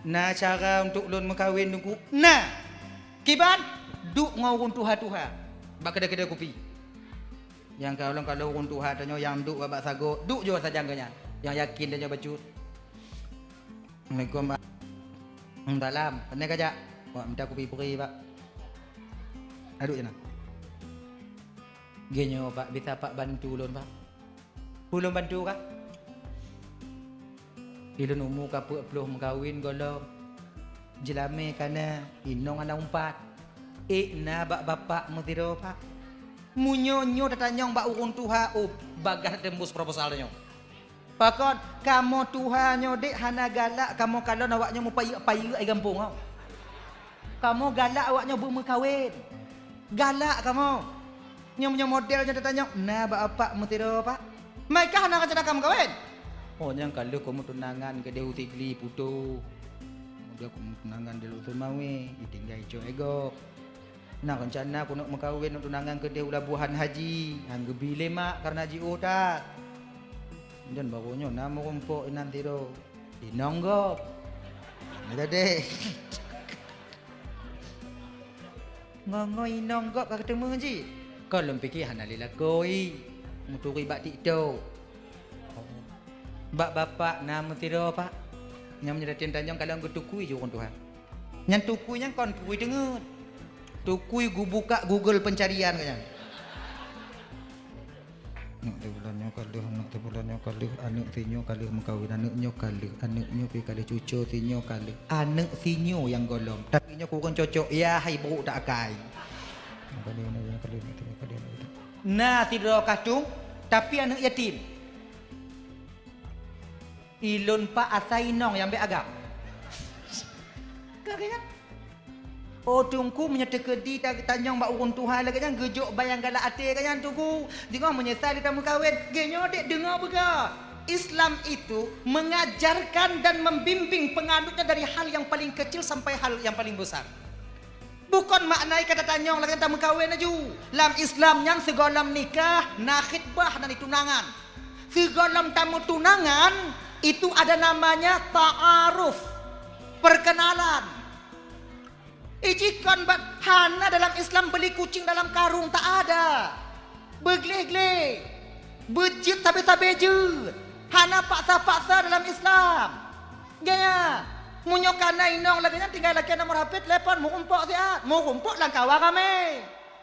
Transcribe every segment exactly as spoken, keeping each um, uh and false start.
Na cara untuk lôn meukawen Teungku? Na. Kiban? Duek ngon ureueng tuha-tuha bak keudè-keudè kupi. Nyang ka lôn, ka lôn ureueng tuha tanyoe nyang duek bak sagoe, duek ju sajan geuh nyan. Nyang yakin tanyoe bacut. Assalamualaikum, Pak. Salam. Pane ka jak? Wak mita kupi pri, Pak. Aduh, ya, nah. Geuh nyoe, Pak, bisa Pak bantu lôn, Pak? Peue lôn bantu kah? Ilôn umu ka peuet ploh meukawen gohlom. Jeulamé ka na, inong hana umpat. Ék na bak bapak meusidroe, Pak. Meunyoe nyoe tatanyong bak ureueng tuha, oh, bagaih teumbus proposal nyoe. Pakon, kamoe tuha nyoe dek hana galak kamoe kalon awak nyoe meupayeuk-payeuk di gampông, oh. Kamoe galak awak nyoe beumeukawen. Galak kamoe. Nyoe meunyoe model nyoe tatanyong, na bak bapak meusidroe, Pak? Mai kah na rencana ka meukawen? Oh, nyang ka lheueh kamoe tunangan keudeh u Sigli Puto. Kemudian kamoe tunangan di Lhokseumawe, ditinggai cok ego. Na rencana keuneuk meukawen, neuk tunangan keudeh u Labuhan Haji, han geubi lé mak kareuna jiôh that. Dan baroe nyoe na meurumpok inan sidroe, inong gob. Jadi, ngon-ngon inong gob ka geuteumé jih. Kon lôn pike hana lé lakoe, meuturi bak TikTok. Bak bapak na meusidroe, Pak. Nyang meunyoe latihan tanyong kalon geutukui ju ureueng tuha. Nyan tukui nyan kon tukui teungeut. Tukui geubuka Google pencarian ka nyan. Aneuk teuh bulan nyoe ka lheueh, aneuk teuh bulan nyoe ka lheueh, aneuk sinyoe ka lheueh meukawen, aneuk nyoe ka lheueh, aneuk nyoe pi ka lheueh, cuco sinyoe ka lheueh, aneuk sinyoe nyang gohlom. Tapi nyoe kureueng cocok, ya hai brok tak akai. Nyoe ka lheueh, aneuk nyoe ka lheueh, aneuk sinyoe ka lheueh, aneuk sinyoe. Na sidroe kah tueng, tapi aneuk yatim. Ilôn, Pak, asai inong nyang bèk agam. Ka, ka, ka. Oh, Teungku, meunyoe teukeudi ta-, tanyong bak ureueng tuha lagèe nyan, geujok ban nyang galak até ka nyan, Teungku. Singoh meunyeusai lé tameukawen. Geuh nyoe dek deungoe beugah. Islam itu mengajarkan dan membimbing penganutnya dari hal yang paling kecil sampai hal yang paling besar. Bukon makna kata tanyong lagèe tameukawen laju. Lam Islam nyan sigohlom nikah, na khitbah dan tunangan. Sigohlom tameutunangan, itu ada namanya ta'aruf, perkenalan. Ijikon bat hana dalam Islam beli kucing dalam karung, tak ada. Beugleh-gleh, beujeuet sabe-sabe jeuet, hana paksa-paksa dalam Islam. Gaya, meunyoe kana inong lagèe nyan tinggai lakèe nomor H P, telepon, meurumpok siat, meurumpok lam kawan ramè.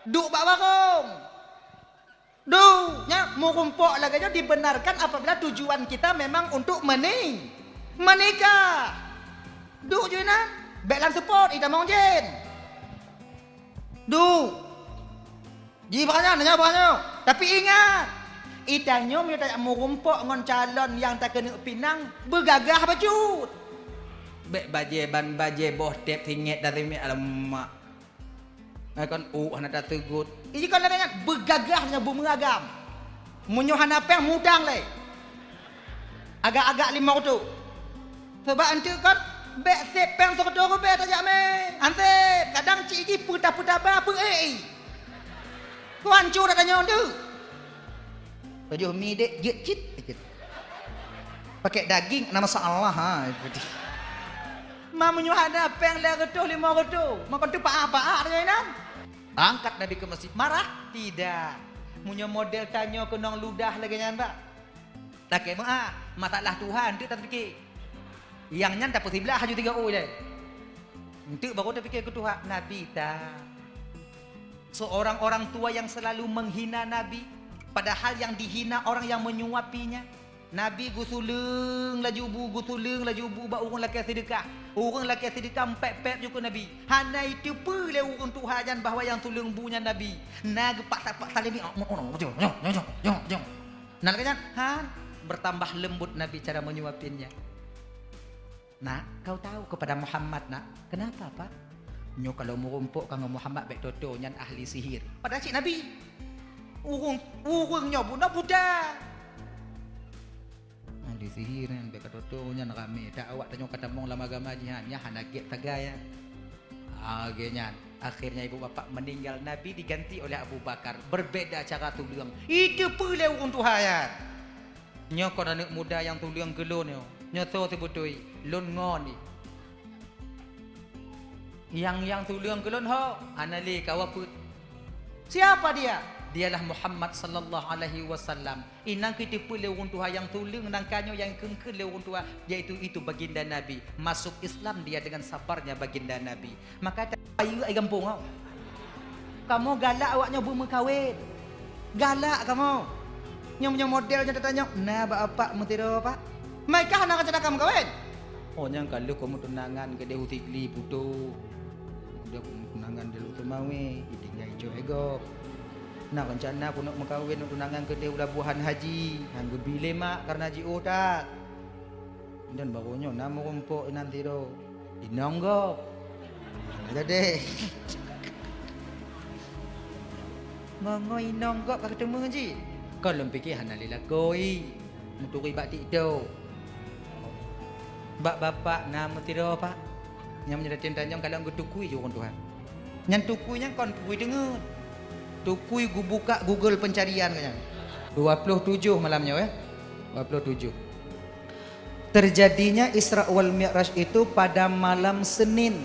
Duek bak warong. Duek, nyan meurumpok lagèe nyan dibenarkan apabila tujuan kita memang untuk meni-, menikah. Duek ju inan, bèk lam seupôt, itamong jén. Duek. Ji bak nyan, nyan bak nyoe. Tapi ingat, itanyoe meunyoe tajak meurumpok ngon calon nyang takeuneuk pinang, beugagah bacut. Bèk bajèe ban bajèe boh tép singèt dan singèt, alamak. Eh, kon, uh, hana taseugot. Iji kon lagèe nyan, beugagah nyan beumeuragam. Meunyoe hana pèng, mutang lé. Agak-agak limong reutôh. Sabab eunteuk kon, bèk sép pèng sireutôh ribèe tajak mè. Ansép, kadang cit jih peutah-peutah ba, peu-ék i. Keu hanco that tanyoe eunteuk. Pajoh mi dek, jeuet cit, cit. Pakai daging, na masalah, ha, gitu. Ma meunyoe hana pèng lhèe reutôh, limong reutôh, ma kon teupaah-paah tanyoe inan. Angkat Nabi keu masjid, marah? Tidak. Meunyoe model tanyoe keunong ludah lagèe nyan, bah. Lakèe meu'ah, masalah Tuhan, eunteuk tapike. Nyang nyan tapeusiblah aju tiga u ilèe. Eunteuk baru tapike keu Tuhan, Nabi ta. Seorang orang tua yang selalu menghina Nabi, padahal yang dihina orang yang menyuapinya. Nabi geusuleueng laju bu, geusuleueng laju bu bak ureueng lakèe seudeukah. Ureueng lakèe seudeukah pèp-pèp ju keu Nabi. Hana iteupeue lé ureueng tuha nyan bahwa nyang suleueng bu nyan Nabi. Na geupaksa-paksa lé mi, "Oh, oh, oh, jom, jom, jom, jom, jom, jom." Na lagèe nyan, han, bertambah lembut Nabi cara menyuapinnya. "Nak, kau tahu kepada Muhammad, Nak?" "Kenapa, Pak?" "Nyoe kalau meurumpok ka ngon Muhammad bèk toto, nyan ahli sihir." Padahai cit Nabi. Ureueng, ureueng nyoe bunoe buta. Ahli sihir nyan bèk ka toto, nyan ramè. Dak awak tanyoe ka tamong lam agama jih nyan, nyan hana gèt sagai nyan. Ah, lagèe nyan. Akhirnya ibu bapak meninggal, Nabi diganti oleh Abu Bakar. Berbeda cara tuleueng. Iteupeue lé ureueng tuha nyan. Nyoe kon aneuk muda nyang tuleueng keu lôn nyoe. Nyoe soe seubeutôi, lôn ngon i. Nyang, nyang tuleueng keu lôn ho, hana lé kawa peuet. Siapa dia? Dialah Muhammad sallallahu alaihi wasallam. Inang keuteupeu lé ureuëng tuha nyang tuleueng nangka nyoe nyang keungkeuen lé ureuëng tuha, yaitu itu baginda Nabi. Masuk Islam dia dengan sabarnya baginda Nabi. Maka ta-, ayu ai gampông awak. Kamoe galak awak nyoe beumeukawen. Galak kamoe. Nyang meunyoe model nyoe tatanyong, na bak apak meusidroe, Pak? Maikah na rencana ka meukawen? Oh, nyang ka lheueh kamoe tunangan keudeh u Sigli Puto. Udah kamoe tunangan di Lutung Mawe, ditinggai cok ego. Na rencana kamoe meukawen tunangan keudeh u Labuhan Haji. Han geubi lé mak karena jiôh that. Dan baru nyoe na meurumpok inan sidroe. Inong gob. Jadi. Ngon-ngon inong gob ka teumeu ji. Kon lôn pike hana lé lakoe. Meuturi bak TikTok. Bak bapak na meusidroe, Pak. Nyang meunyoe tanyong kalon geutukui ju ureuëng tuha. Nyan tukui nyan kon tukui deungon. Tukui geubuka Google pencarian nyan. Dua puluh tujuh malam nyoe, eh. Dua puluh tujuh. Terjadinya Isra wal Mi'raj itu pada malam Senin,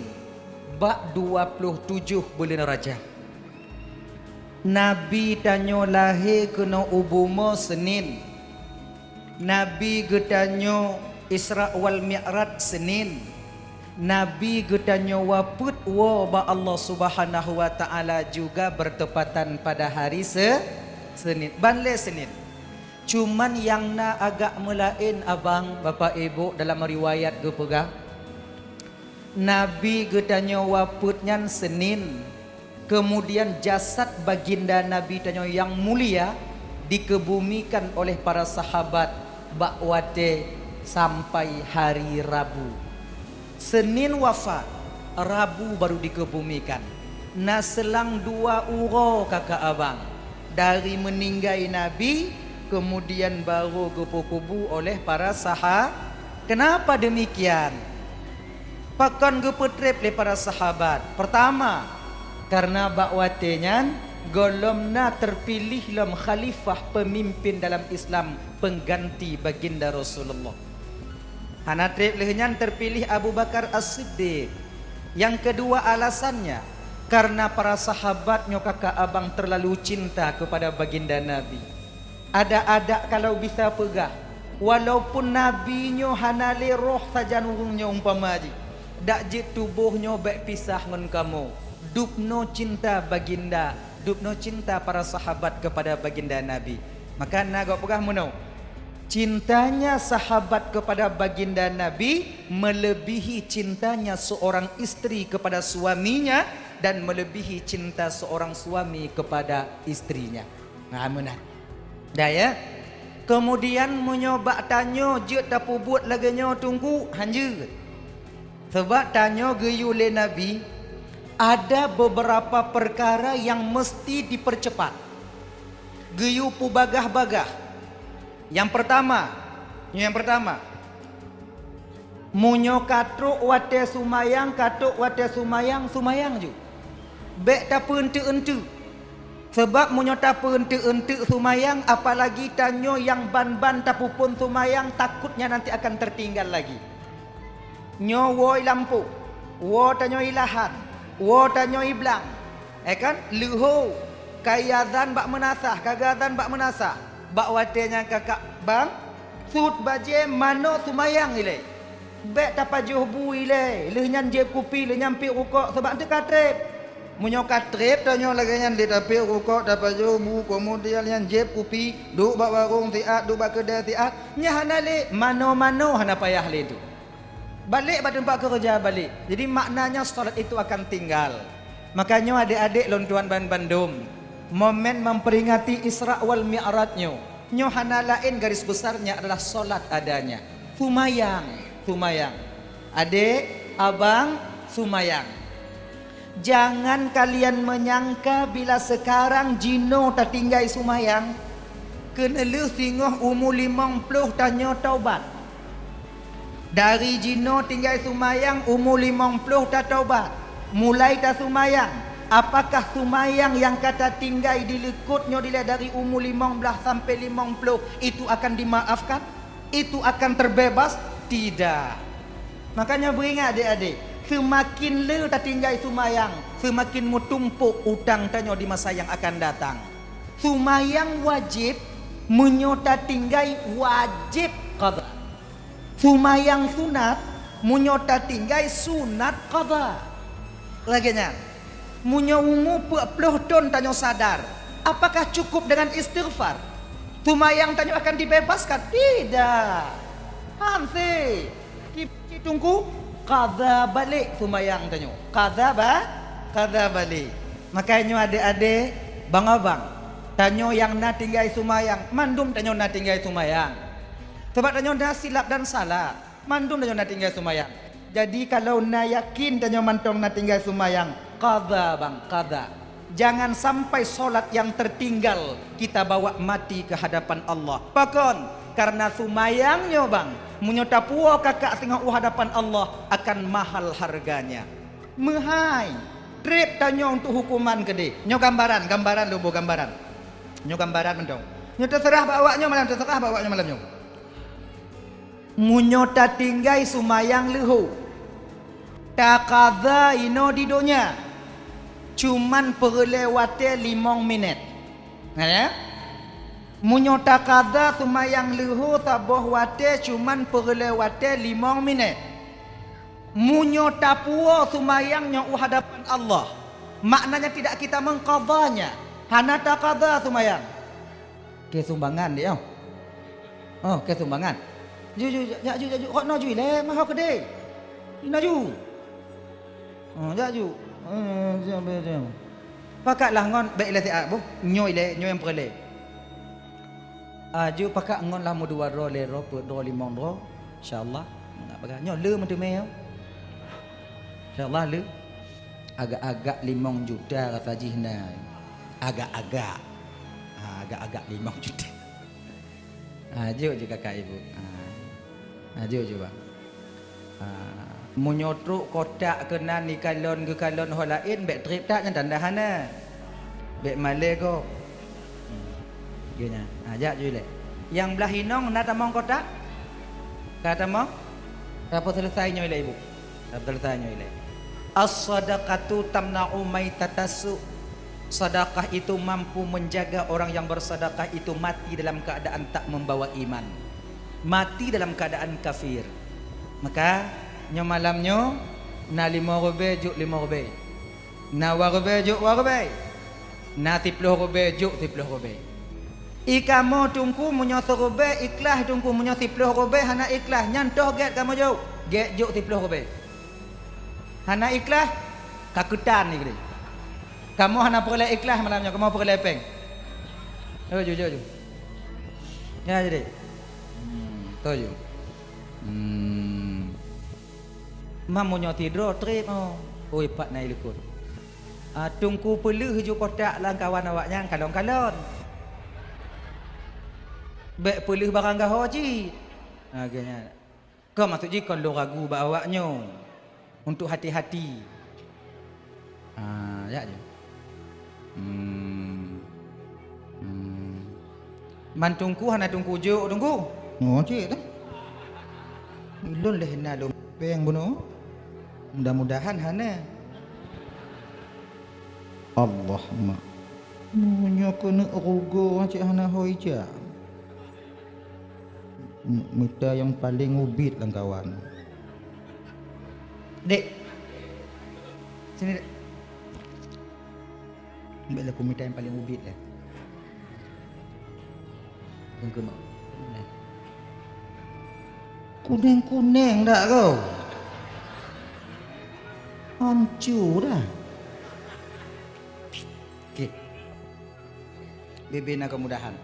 bak dua puluh tujuh buleuen Rajab. Nabi tanyoe lahé keunoe u bumoe Senin. Nabi geutanyoe Isra wal Mi'raj Senin. Nabi geutanyoe wapeuet woe bak Allah Subhanahu wa Ta'ala juga bertepatan pada hari Se-, Senin. Ban lé Senin. Cuman nyang na agak meulaén abang, Bapak Ibu, dalam riwayat geupeugah, Nabi geutanyoe wapeuet nyan Senin, kemudian jasad baginda Nabi tanyoe nyang mulia dikebumikan oleh para sahabat bak watée sampai hari Rabu. Senin wafat, Rabu baru dikebumikan. Na seulang dua uroe kakak abang dari meuninggai Nabi, kemudian baru geupeukubu oleh para saha-, kenapa demikian? Pakon geupeutreb lé para sahabat? Pertama, karena bak watée nyan gohlom na teupiléh lom khalifah peumimpén dalam Islam peungganti baginda Rasulullah. Hana treb lheueh nyan teupiléh Abu Bakar As-Siddiq. Nyang keudua alasannya, karena para sahabat nyoe kakak abang terlalu cinta kepada baginda Nabi. Adak-adak kalau bisa peugah, walaupun Nabi nyoe hana lé roh sajan ureuëng nyoe umpama jih, dak jeuet tuboh nyoe bék pisah ngon kamoe. Dubnoe cinta baginda, dubnoe cinta para sahabat kepada baginda Nabi. Maka na gob peugah meunoe, cintanya sahabat kepada baginda Nabi melebihi cintanya seorang istri kepada suaminya dan melebihi cinta seorang suami kepada istrinya. Nah, meunan. Dah ya. Kemudian meunyoe bak tanyoe jeuet tapeubuet lagée nyoe Teungku, hanjeuet. Sabab tanyoe geuyue lé Nabi, ada beberapa perkara yang mesti dipercepat. Geuyue peubagah-bagah. Nyang pertama, nyang pertama, meunyoe ka trok watée sumayang, ka trok watée sumayang, sumayang ju. Bék tapeueunteuk-eunteuk. Sabab meunyoe tapeueunteuk-eunteuk sumayang, apalagi tanyoe nyang ban-ban tapeuphon sumayang, takutnya nanti akan tertinggal lagi. Nyoe woe i lampôh, woe tanyoe i lahan, woe tanyoe i blang. Eh kan? Leuho, ka iazan bak meunasah, ka geuazan bak meunasah. Bak watée nyan kakak bang, sut bajée manoe sumayang ilée. Bék tapajoh bu ilée, lheueh nyan jieb kupi, lheueh nyan piep rukok, sabab eunteuk ka treb. Meunyoe ka treb tanyoe lagée nyan lé tapiep rukok, tapajoh bu, keumudian nyan jieb kupi, duek bak warong siat, duek bak keudée siat, nyan hana lé, manoe-manoe hana payah lé tu. Balek bak teumpat keureuja balek. Jadi maknanya salat itu akan tinggal. Makanya adek-adek lôn tuan ban bandum, momen memperingati Isra wal Mi'raj nyoe, nyoe hana laén garis besarnya adalah salat adanya. Sumayang, sumayang. Adek, abang, sumayang. Jangan kalian menyangka bila sekarang jinoe tatinggai sumayang, keuneulheueh singoh umu limong ploh tanyoe taubat. Dari jinoe tinggai sumayang umu limong ploh tataubat, mulai tasumayang. Apakah sumayang nyang ka tatinggai di likot nyoe dilée dari umu limong blaih sampai limong ploh itu akan dimaafkan? Itu akan terbebas? Tidak. Makanya beuingat adék-adék, seumakin le tatinggai seumayang, seumakin meutumpôk utang tanyoe di masa nyang akan datang. Seumayang wajéb, meunyoe tatinggai wajéb qadha. Seumayang sunat, meunyoe tatinggai sunat qadha. Lagée nyan, meunyoe umu peuet ploh thon tanyoe sadar, apakah cukup dengan istighfar? Seumayang tanyoe akan dibebaskan? Tidak. Hanse. Di, di Teungku, qadha balek seumayang tanyoe. Qadha ba-, qadha balek. Makanya nyoe adék-adék, bang-abang, tanyoe nyang na tinggai seumayang, mandum tanyoe na tinggai seumayang. Sabab tanyoe na silap dan salah, mandum tanyoe na tinggai seumayang. Jadi kalau na yakin tanyoe mantong na tinggai seumayang, qadha bang, qadha. Jangan sampai solat yang tertinggal kita bawa mati ke hadapan Allah. Pakon? Karena seumayang nyoe bang, meunyoe tapuwoe kakak singoh u hadapan Allah akan mahal harganya. Meuhai, trép tanyoe untuk hukuman keudeh. Nyoe gambaran, gambaran lôn boh gambaran. Nyoe gambaran mantong. Nyoe teuseurah bak awak nyoe malam, teuseurah bak awak nyoe malam nyoe. Meunyoe tatinggai seumayang leuho, taqadha inoe di donya, cuman peureulée watée limong minét. Na ya? Meunyoe taqadha seumayang leuho saboh watée cuman peureulée watée limong minét. Meunyoe tapuwoe seumayang nyoe u hadapan Allah, maknanya tidak kita mengqadhanya, hana taqadha seumayang. Keu sumbangan deh, oh. Oh, keu sumbangan. Ju, ju, ju, jak ju, jak ju. Kok na ju ilée, meuho keudeh. Na ju. Oh, jak ju. Eh, jam, jam. Pakatlah ngon, bék ilée siat boh. Nyoe ilée, nyoe nyang peureulée. Ah, ju pakat ngon lah meudua droe, lhée droe, peuet droe, limong droe. Insya Allah. Nyoe le meuteumé. Insya Allah le. Agak-agak limong juta rasa jih na. Agak-agak. Ha, agak-agak limong juta. Ha, jok ju kakak ibu. Ha. Ha, jok ju bang. Ha. Meunyoe trok kotak keunan ikalon geukalon ho laén, bék trép that nyan tanda hana. Bék malée gob. Hmm. Geuh nyan. Ha, jak ju ilée. Nyang blah inong na tamong kotak? Ka tamong? Ka peuseuleusoe nyoe ilée ibu. Ka peuseuleusoe nyoe ilée. As-sadaqatu tamna'u maitatas su'. Sedekah itu mampu menjaga orang yang bersedekah itu mati dalam keadaan tak membawa iman. Mati dalam keadaan kafir. Maka, nyoe malam nyoe, na limong ribée, jok limong ribée. Na dua ribée, jok dua ribée. Na siploh ribée, jok siploh ribée. I kamoe Teungku meunyoe siribée ikhlaih Teungku, meunyoe siploh ribée hana ikhlaih, nyan toh gét kamoe jok, gét jok siploh ribée. Hana ikhlaih, ka keutan ni keudeh. Kamoe hana peureulée ikhlaih malam nyoe, kamoe peureulée péng. Jok ju, jok ju. Ya jadi. Hmm, toh ju. Hmm. Mam meunyoe sidroe trép, oh. Oi, pat na ilikot. Ah, Teungku peuleueh ju kotak lam kawan awak nyan kalon-kalon. Bék peuleueh barang gaho cit. Ah, geuh nyan. Kon maksud jih kon lôn ragu bak awak nyoe. Untuk hati-hati. Ah, jak ju. Hmm. Hmm. Man Teungku hana Teungku jok, Teungku? Oh, cit dah. Ulôn lé na lôn péng bunoe. Mudah-mudahan hana. Allahumma. Meunyoe keuneuk rugoe cit hana ho ija. M-, mita nyang paleng ubit lam kawan. Dek. Sini, Dek. Ambil lah kumita nyang paleng ubit lah. Tengkemak. Kuneng-kuneng dak kau? Hancur dah. Okey. Bebe na kemudahan.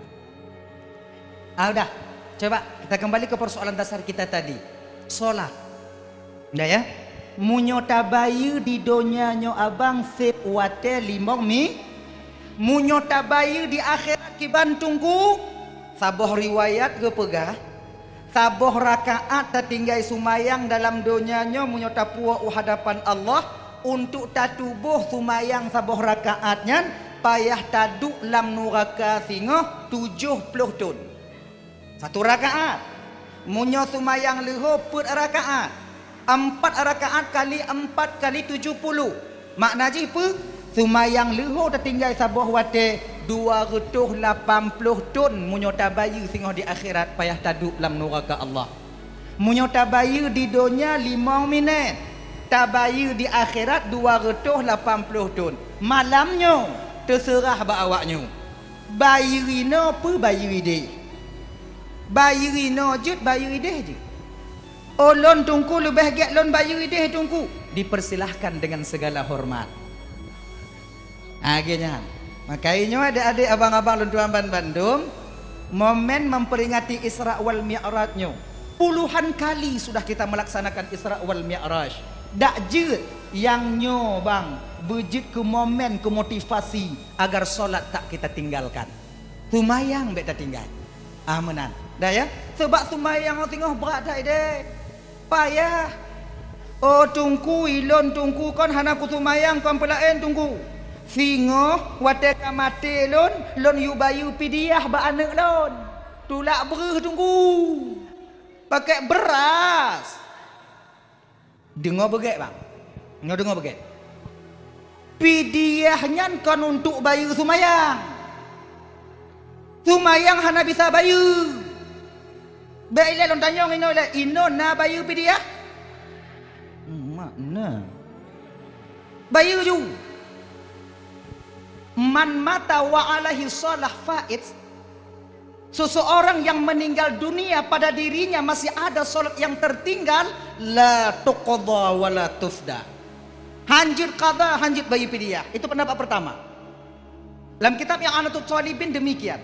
Ah, udah. Coba kita kembali ke persoalan dasar kita tadi. Solat. Dah ya? Meunyoe tabayeue di donya nyoe abang seb watée limong mi, meunyoe tabayeue di akhirat kiban Teungku, saboh riwayat geupeugah, saboh rakaat tatinggai sumayang dalam donya nyoe meunyoe tapuwoe u hadapan Allah, untuk tatuboh sumayang saboh rakaat nyan payah taduek lam nuraka singoh tujoh ploh thon. Satu rakaat. Meunyoe seumayang leuho peuet rakaat, empat rakaat kali empat kali tujuh puluh. Makna jih peue? Seumayang leuho tatinggai saboh watée dua reutôh lapan ploh thon, meunyoe tabayeue singoh di akhirat payah taduek lam nuraka Allah. Meunyoe tabayeue di donya limong minét, tabayeue di akhirat dua reutôh lapan ploh thon. Malam nyoe teuseurah bak awaknyoe. Bayeue inoe peue bayeue ideh? Bayeue inoe jeuet bayeue ideh jeuet? Oh, lôn Teungku leubeh gét lôn bayeue ideh Teungku. Dipersilahkan dengan segala hormat. Ah, lagée nyan. Maka nyoe adek-adek, abang-abang lôn tuan ban bandum, momen memperingati Isra wal Mi'raj nyoe. Puluhan kali sudah kita melaksanakan Isra wal Mi'raj. Dak jeuet nyang nyoe bang beujeuet keu momen, keu motivasi agar solat tak kita tinggalkan. Seumayang bék tatinggai. Ah, meunan. Dah ya? Sebab seumayang singoh brat that ideh. Payah. Oh Teungku, ilôn Teungku kon hana kuseumayang kon peulaén Teungku. Singoh watée ka maté lôn, lôn yue bayeue pidiah bak aneuëk lôn. Tulak breuh Teungku. Pakai beras. Deungoe beugét bang. Nyoe deungoe beugét. Pidiah nyan kon untuk bayeue seumayang. Seumayang hana bisa bayeue. Bék ilée lôn tanyong inoe ilée, inoe na bayeue pidiah? Hmm, mak na. Bayeue ju. Man mata wa alaihi shalah fait. Seseorang yang meninggal dunia pada dirinya masih ada salat yang tertinggal, la tuqda wa la tufda. Hanjeuet qada, hanjeuet bayeue pidiah. Itu pendapat pertama. Dalam kitab I'anatut Talibin demikian.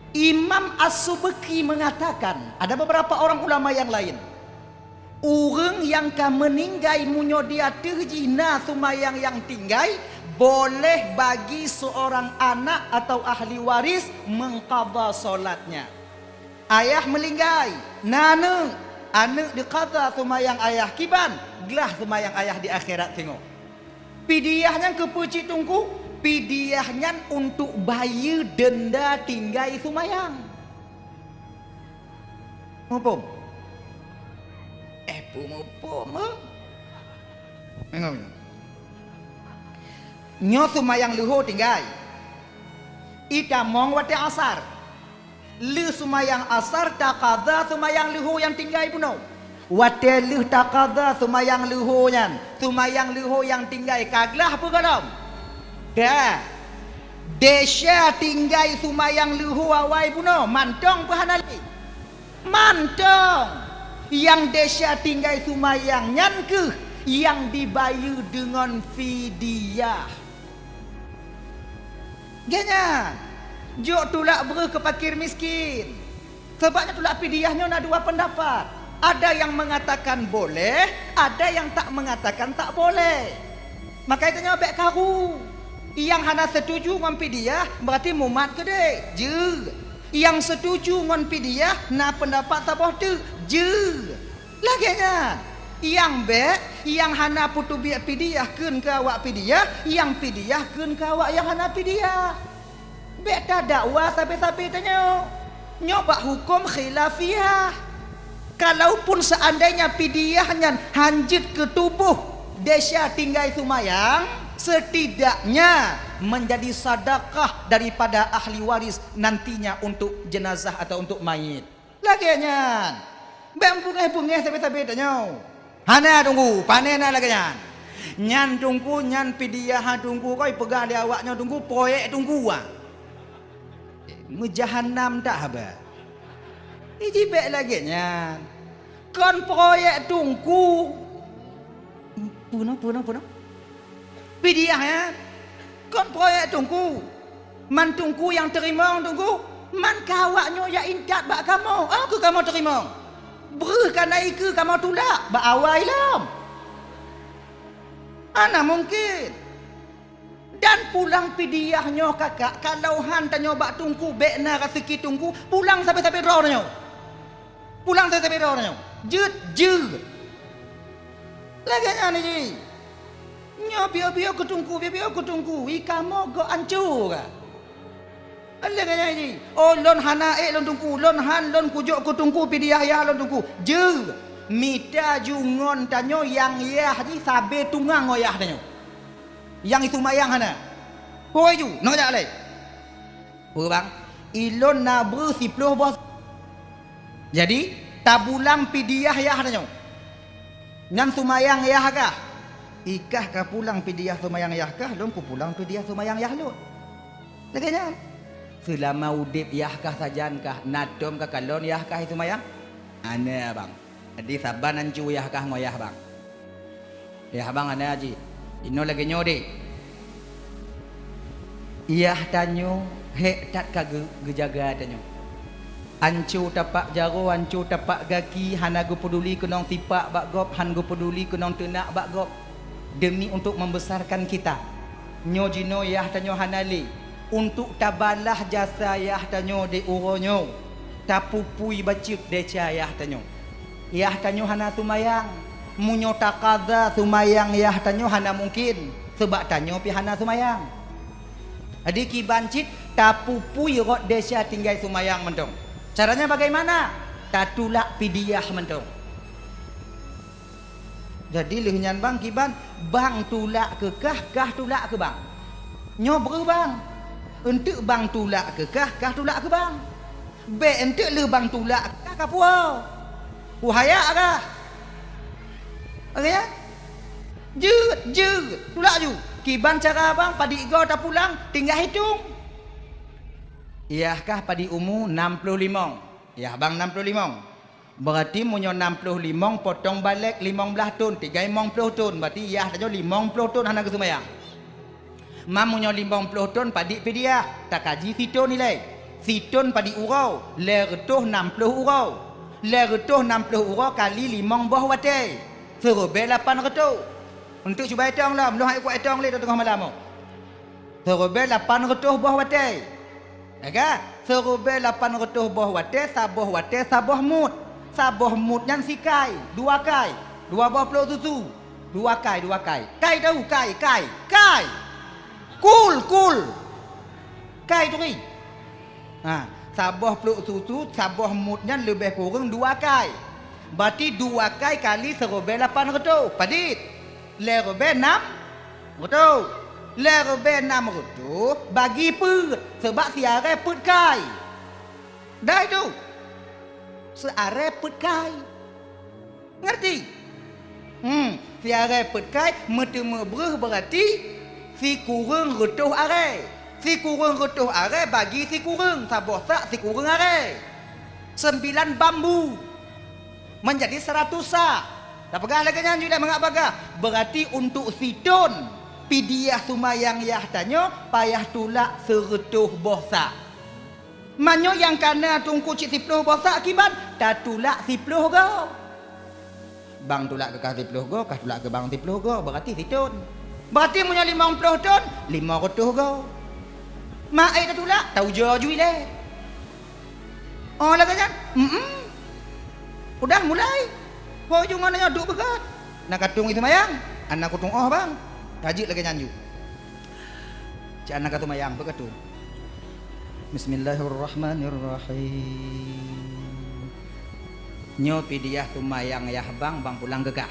Imam As-Subki mengatakan, ada beberapa orang ulama yang lain. Ureuëng nyang ka meuninggai meunyoe di ateueh jih na seumayang nyang tinggai, boleh bagi seorang anak atau ahli waris mengqadha salatnya. Ayah meulinggai, na aneuëk, aneuëk diqadha seumayang ayah kiban, glah seumayang ayah di akhirat singoh. Pidiah nyan keupeue cit Teungku? Pidiah nyan untuk bayeue deunda tinggai seumayang. Muphom? Eh, peue muphom, eh? Nyoe seumayang leuho tinggai. Itamong watée asar. Lheueh seumayang asar taqadha seumayang leuho nyang tinggai bunoe. Watée lheueh taqadha seumayang leuho nyan, seumayang leuho nyang tinggai ka glah peue gohlom? Ka. Desya tinggai seumayang leuho awai bunoe, mantong peue hana lé? Mantong. Nyang desya tinggai seumayang nyan kheueh nyang dibayeue deungon fidyah. Gét nyan, jok tulak breuh keu fakir miskin. Sabab nyan tulak pidiah nyoe na dua pendapat. Ada yang mengatakan boleh, ada yang tak mengatakan tak boleh. Maka itu nyoe bék karu. Nyang hana setuju ngon pidiah berarti mumat keudeh. Jeuet. Nyang setuju ngon pidiah na pendapat saboh teuk. Jeuet. Lagée nyan, nyang bék, nyang hana peutubiet pidiah kheun keu awak pidiah, nyang pidiah kheun keu awak nyang hana pidiah. Bék tadakwa sabe-sabe tanyoe. Nyoe bak huköm khilafiyah. Kalaupun seandainya pidiah nyan hanjeuet keu tuboh desya tinggai seumayang, setidaknya menjadi sedekah daripada ahli waris nantinya untuk jenazah atau untuk mayit. Lagée nyan, bék beungéh-beungéh sabe-sabe tanyoe. Hana Teungku, pane na lagée nyan. Nyan Teungku, nyan pidiah Teungku, kon peugah lé awak nyoe Teungku, proyek Teungku ah. Meujahanam that haba. Iji bék lagée nyan. Kon proyek Teungku. Puna, puna, puna. Pidiah nyan. Kon proyek Teungku. Man Teungku nyang teurimong Teungku, man ka awak nyoe jak intat bak kamoe, oh keu kamoe teurimong. Breuh kana ikeue kamoe tulak bak awai lom. Hana mungken. Dan pulang pidiah nyoe kakak, kalau han tanyoe bak Teungku, bék na raseuki Teungku, pulang sabe-sabe droe nyoe. Pulang sabe-sabe droe nyoe. Jeuet, jeuet. Lagée nyan jih. Nyoe piôh-piôh keu Teungku, piôh-piôh keu Teungku, i kamoe gok ancô ka. Lagée nyan jih. Oh, lôn hana ék lôn teungku, lôn han lôn kujok keu teungku pidiah yah lôn teungku. Jeuet, mita ju ngon tanyoe nyang yah jih sabe tungang ngon yah tanyoe. Nyang iseumayang hana. Hôi ju, nyoe jak lé. Peue bang? Ilôn na breuh siploh boh. Jadi, tabulang pidiah yah tanyoe. Nyan seumayang yah kah? Ikah ka pulang pidiah seumayang yah kah, lôn kupulang pidiah seumayang yah lôn. Lagée nyan. Seulama udeb yah kah sajan kah, na tom ka kalon yah kah seumayang? Hana bang. Jadi saban ancu yah kah ngon yah bang. Yah bang hana jih. Inoe lagée nyoe deh. Yah tanyoe hék that ka geu-, geujaga tanyoe. Anco tapak jaroe, anco tapak gaki, hana geupeuduli keunong sipak bak gob, han geupeuduli keunong teunak bak gob. Demi untuk membesarkan kita. Nyoe jinoe yah tanyoe hana lé. Untuk tabalah jasa yah tanyoe di uroe nyoe, tapupui bacut desya yah tanyoe. Yah tanyoe hana seumayang. Meunyoe takaza seumayang yah tanyoe hana mungken, seubab tanyoe pih hana seumayang. Jadi kiban cit tapupui rot desya tinggai seumayang mantong. Caranya bagaimana? Tatulak pidiah mantong. Jadi lheueh nyan bang kiban, bang tulak keu kah, kah tulak keu bang. Nyoe breuh bang. Eunteuk bang tulak keu kah, kah tulak keu bang. Bék eunteuk lheueh bang tulak keu kah, ka puwoe. Kuhaya kah? Oke ya? Jeuet, jeuet. Tulak ju. Kiban cara bang, padit goe tapulang, tinggai hitong. Yah kah padit umu nam ploh limong. Yah bang nam ploh limong. Berarti meunyoe nam ploh limong potong balek limong blaih thon, tinggai limong ploh thon, berarti yah tanyoe limong ploh thon hana geuseumayang. Ma meunyoe limong ploh thon padit pidiah, takaji sithon ilée. Sithon padit uroe, lhée reutôh nam ploh uroe. Lhée reutôh nam ploh uroe kali limong boh watée, siribée lapan reutôh. Eunteuk cuba itong lom, lôn hana kuat itong lé teungoh malam nyoe. Siribée lapan reutôh boh watée. Teuka, siribée lapan reutôh boh watée, saboh watée saboh mut. Saboh mut nyan sikai, dua kai, dua boh plôk susu. Dua kai, dua kai. Kai tahu, kai, kai, kai. Kul, kul. Kai turi. Ha, saboh plôk susu, saboh mut nyan leubeh kureueng dua kai. Berarti dua kai kali siribée lapan reutôh. Padit? Lhée ribée nam reutôh. Lhée ribée nam reutôh bagi peuet, seubab siarée peuet kai. Dai tu. Siarée peuet kai. Ngerti? Hmm, siarée peuet kai meuteumé breuh berarti sikureueng reutôh arée. Sikureueng reutôh arée bagi sikureueng, saboh sak sikureueng arée. Sembilan bambu. Menjadi seratus sak. Tapeugah lagée nyan ju lé mangat bagah. Berarti untuk sithon pidiah seumayang yah tanyoe payah tulak seureutôh boh sak. Meunyoe nyang kana teungku cit siploh boh sak kiban, tatulak siploh goe. Bang tulak keu kah siploh goe, kah tulak keu bang siploh goe, berarti sithon. Berarti meunyoe limong ploh thon, limong reutôh goe. Ma ék tatulak, taujoe ju ilée. Oh, lagée nyan? Mm-mm. Udah mulai. Ho ju ngon nyoe duek beugét. Na ka tueng seumayang, hana kutueng oh, bang. Ka jeuet lagée nyan ju. Cit hana ka seumayang, beuka tueng. Bismillahirrahmanirrahim. Nyoe pidiah seumayang yah bang, bang pulang keu kah.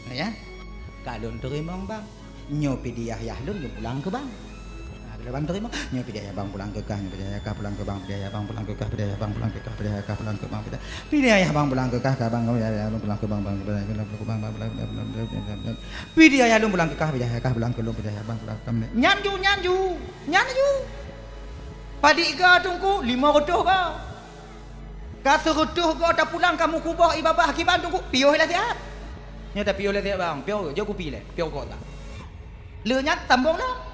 Ya? Ka lôn teurimong, bang. Nyoe pidiah yah lôn, lôn pulang keu bang. Ha, keu bang teurimong. Nyoe pidiah yah bang pulang keu kah, nyoe pidiah yah kah pulang keu bang, pidiah yah bang pulang keu kah, pidiah yah bang pulang keu kah, pidiah yah kah pulang keu bang, pidiah. Pidiah yah bang pulang keu kah, kah bang, pidiah yah bang pulang keu bang, bang, bang, bang, bang, bang, bang, bang. Pidiah yah lôn pulang keu kah, pidiah yah kah pulang keu lôn, pidiah yah bang pulang keu kah. Nyan ju, nyan ju, nyan ju. Padit goe teungku, limong reutôh goe. Ka seureutôh goe tapulang ka meukuboh i babah kiban teungku, piôh lé siat. Nyoe tapiôh lé siat bang, piôh jok kupi lé, piôh goe tak. Lheueh nyan sambong lom.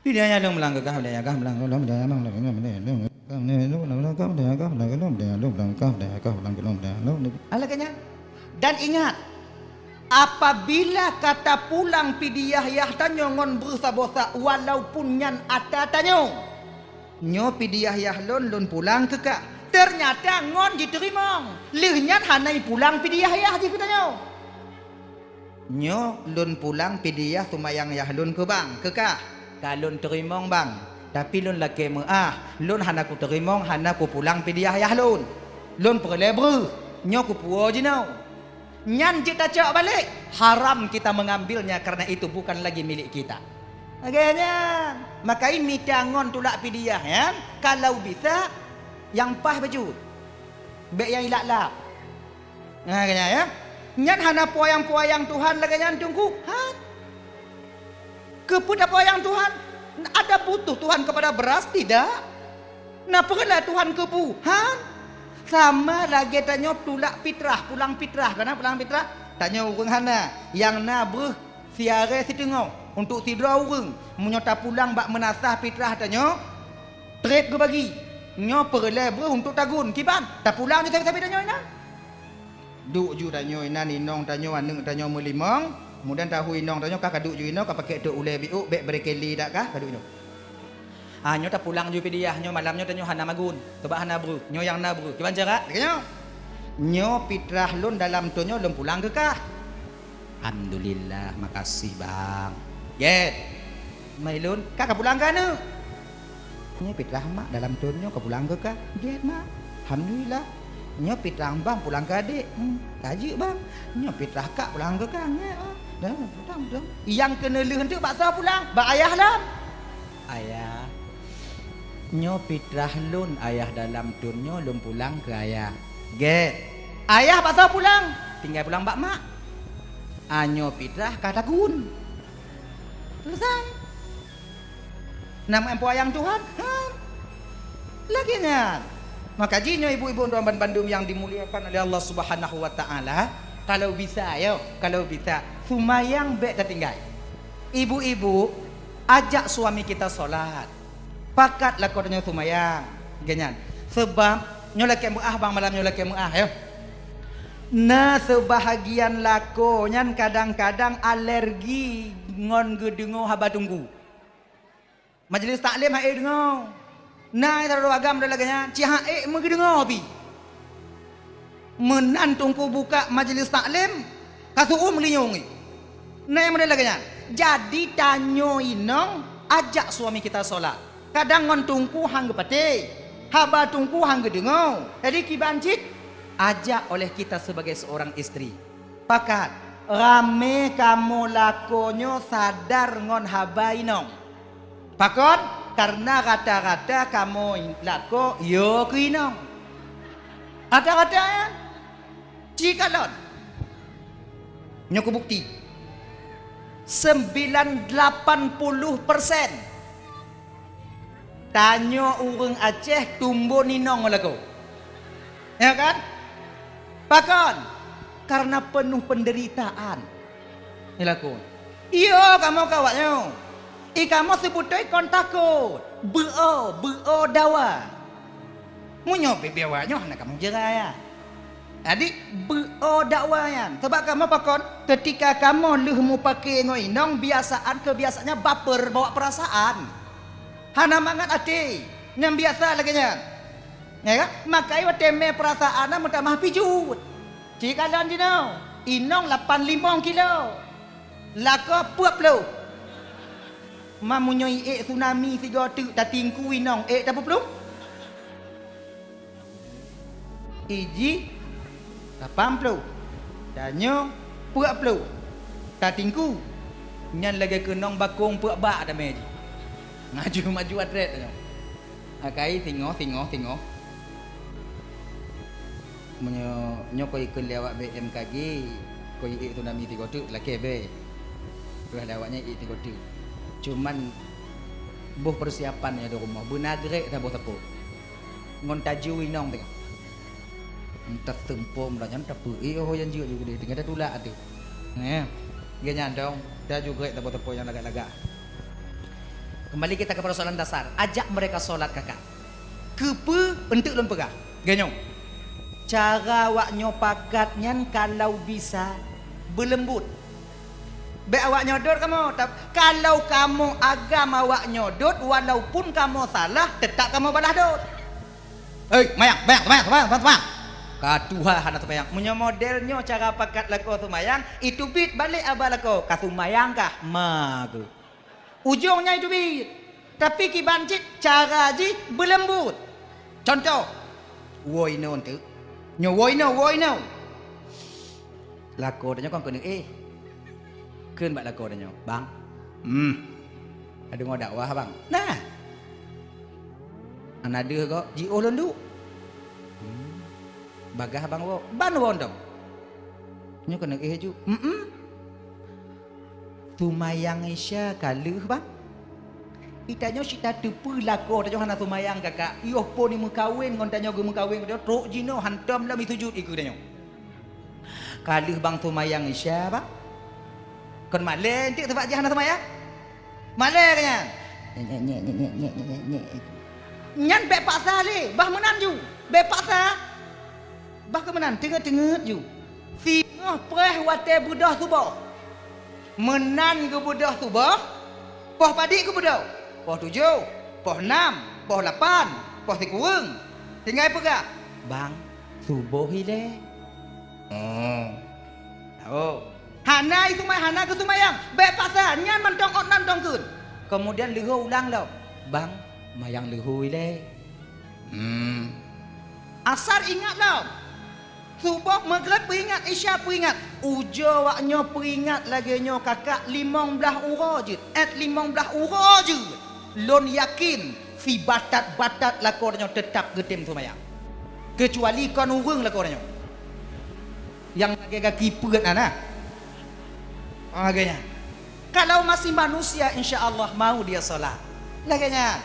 Pidiah yah lôn pulang keu kah, pidiah yah kah pulang keu lôn, pidiah yah lôn pulang keu kah, pidiah yah lôn pulang keu lôn, pidiah yah kah pulang keu lôn, pidiah yah lôn pulang keu kah, pidiah yah kah pulang keu lôn, pidiah yah lôn. Alah keu nyan. Dan ingat, apabila ka tapulang pidiah yah tanyoe ngon breuh saboh sak, walaupun nyan ata tanyoe, nyoe pidiah yah lôn, lôn pulang keu kah. Teunyata ngon jiteurimong, lheueh nyan hana jipulang pidiah yah jih keu tanyoe. Nyoe lôn pulang pidiah seumayang yah lôn keu bang, keu kah? Ka lôn teurimong bang, tapi lôn lakée meuáh, lôn hana kuteurimong, hana kupulang pidiah yah lôn. Lôn peureulée breuh, nyoe kupuwoe jinoe. Nyan jeuet tacok balek, haram kita mengambilnya karena itu bukan lagi milik kita. Lagée nyan, makai mita ngon tulak pidiah nyan, kalau bisa nyang paih bacut. Bék nyang ilap-lap. Nah, kaya ya. Nyan hana peuyang-peuyang Tuhan lagée nyan Teungku. Han. Keupeue tapeuyang Tuhan? Ada butuh Tuhan kepada beras? Tidak. Na peureulee Tuhan keu bu? Han. Sama lagée tanyoe tulak pitrah, pulang pitrah. Kana pulang pitrah? Tanyoe ureuëng hana. Nyang na breuh siarée siteungoh untuk sidroe ureuëng. Meunyoe tapulang bak meunasah pitrah tanyoe, treb geubagi. Nyoe peureulée breuh untuk tagun. Kiban, tapulang ju sabe-sabe tanyoe inan. Duek ju tanyoe inan inong tanyoe, aneuëk tanyoe meulimong, mudan tahu inong tanyoe ka kaduek ju inoe, ka pakai tok ulée biuk, bék brekeli dak kah kaduek nyoe. Ah, nyoe tapulang ju pidiah, nyoe malam nyoe tanyoe hana magun, teubak hana breuh, nyoe nyang na breuh. Kiban cara? Lagée nyoe. Nyoe pitrah lôn dalam thon nyoe lôn pulang keu kah. Alhamdulillah, makasih bang. Gét. Mai lôn, ka kapulang keu aneuëk. Nyoe pitrah mak dalam thon nyoe kapulang keu kah. Gét mak. Alhamdulillah. Nyoe pitrah bang pulang keu adék. Hmm, ka jeuet bang. Nyoe pitrah kak pulang keu kah. Gét ah. Dah, dah, dah. Nyang keuneulheueh teuk bak soe pulang? Bak ayah lom. Ayah. Nyoe pitrah lôn ayah dalam thon nyoe lôn pulang keu ayah. Gét. Ayah bak soe pulang? Tinggai pulang bak mak. Ah, nyoe pitrah ka tagun. Selesai. Nama empo ayang Tuhan? Han. Lagée nyan. Maka jih nyoe ibu-ibu dan bandum yang dimuliakan oleh Allah Subhanahu wa taala, kalau bisa yo, kalau bisa, seumayang bék tatinggai. Ibu-ibu, ajak suami kita salat. Pakat lakoe tanyoe seumayang. Lagée nyan. Sebab nyoe lakée meuáh bang, malam nyoe lakée meuáh yo. Na seubahagian lakoe nyan kadang-kadang alergi ngon geudeungoe haba Teungku. Majelis taklim han ék deungoe. Na sidroe agam lagée nyan, cit han ék meugeudeungoe pih. Meunan Teungku buka majelis taklim, ka seuuem linyueng. Na nyang model lagée nyan. Jadi tanyoe inong ajak suami kita salat. Kadang ngon Teungku han geupatéh, haba Teungku han geudeungoe. Jadi kiban cit ajak oleh kita sebagai seorang istri. Pakat, ramé kamoe lakoe nyoe sadar ngon haba inong. Pakon? Karena rata-rata kamoe lakoe yo keu inong. Rata-rata nyan. Ci kalon. Nyoe kubukti. Sembilan lapan puluh persen tanyoe ureuëng Aceh tumbon inong lakoe. Ya kan? Pakon? Karena penuh penderitaan. Ilaku. Iyo kamoe keu awaknyoe. I kamoe seubeutôi kon takot. Beu-o, beu-o dawa. Meunyoe bibie awaknyoe hana kamoe jeuet raya. Jadi beu-o dawa nyan. Sebab kamoe pakon? Ketika kamoe lheueh mupake ngon inong, biasaan keubiasaannya baper bawa perasaan. Hana mangat até. Nyang biasa lagée nyan. Ya kan? Makai watée mé perasaan na meutamah pijuet. Ci kalon jinoe, inong lapan limong kilo. Lakoe peuet ploh. Ma meunyoe iék tsunami sigoe teuk tatingku inong ék tapeuplong. Iji lapan ploh. Tanyoe peuet ploh. Tatingku. Nyan lagée keunong bakong peuet bak damé jih. Maju-maju atrét tanyoe. Akai singoh, singoh, singoh. Meunyoe nyoe keu ikheun lé awak B M K G, keu iék tsunami sigoe teuk lakée bée. Peue lé awaknyan iék sigoe teuk. Cuman boh peusiapan nyoe di rumoh, beuna grek saboh sapo. Ngon taju inong teuka. Entah seumpom lah nyan tapi eh oh yang jeuet juga dia tinggal tulak tu. Neh. Dia nyandong, taju grek saboh sapo yang lagak-lagak. Kembali kita ke persoalan dasar, ajak mereka sholat kakak. Keupeue enteuk lôn peugah? Geunyong. Cara awak nyoe pakat nyan kalau bisa beuleumbot. Bék awak nyoe dot kamoe, tap-, kalau kamoe agam awak nyoe dot, walaupun kamoe salah, tetap kamoe balah dot. Hei, mayang, mayang, mayang, mayang, mayang, mayang. Ka tuha hana seumayang. Meunyoe model nyoe cara pakat lakoe seumayang, iteubiet balek aba lakoe, ka seumayang kah? Ma keuh. Ujong nyan iteubiet. Tapi kiban cit cara jih beuleumbot. Contoh, woe inoe eunteuk. Nyoe woe inoe, woe inoe. Lakoe tanyoe kon keuneuk éh. Kheun bak lakoe tanyoe, "Bang, hmm, ka deungoe dakwah, Bang?" "Nah." "Hana deuh gob?" "Jiôh lôn duek." "Hmm. Bagaih Bang woe?" "Ban woe dong." "Nyoe keuneuk éh ju?" "Mm-mm." "Seumayang Isya ka lheueh, Bang." Itanyoe cit tateupeue lakoe tanyoe hana seumayang kakak. Yoh phon meukawen ngon tanyoe geumeukawen, tanyoe trok jinoe hantom lom sujut ikeue tanyoe. Ka lheueh Bang seumayang Isya, Bang? Kon malèe eunteuk sabab jih hana seumayang? Malèe keuh nyan. Nyan bèk paksa lé, bah meunan ju. Bèk paksa. Bah keuh meunan, teungeut-teungeut ju. Singoh preh watèe beudôh suboh. Meunan geubeudôh suboh, poh padit geubeudôh. Poh tujoh, poh nam, poh lapan, poh sikureueng. Tinggai peugah, "Bang, suboh ilèe." Oh. Oh. Hana iseumayang, hana geuseumayang. Bèk paksa, nyan mantong ôt nan tong kheun. Keumudian leuhô ulang lom. "Bang, mayang leuhô ilèe." Hmm. Asar ingat lom. Suboh, Maghrib peuingat, Isya peuingat. Ujoe wak nyoe peuingat lagèe nyoe kakak limong blaih uroe jeuet. Ét limong blaih uroe jeuet. Lôn yakin, sibatat-batat lakoe tanyoe teutap geutem seumayang. Keucuali kon ureueng lakoe tanyoe. Nyang lagèe gaki peuet na, na. Ah, lagèe nyan. Kalau masih manusia, insya Allah mau dia sholat. Lagèe nyan.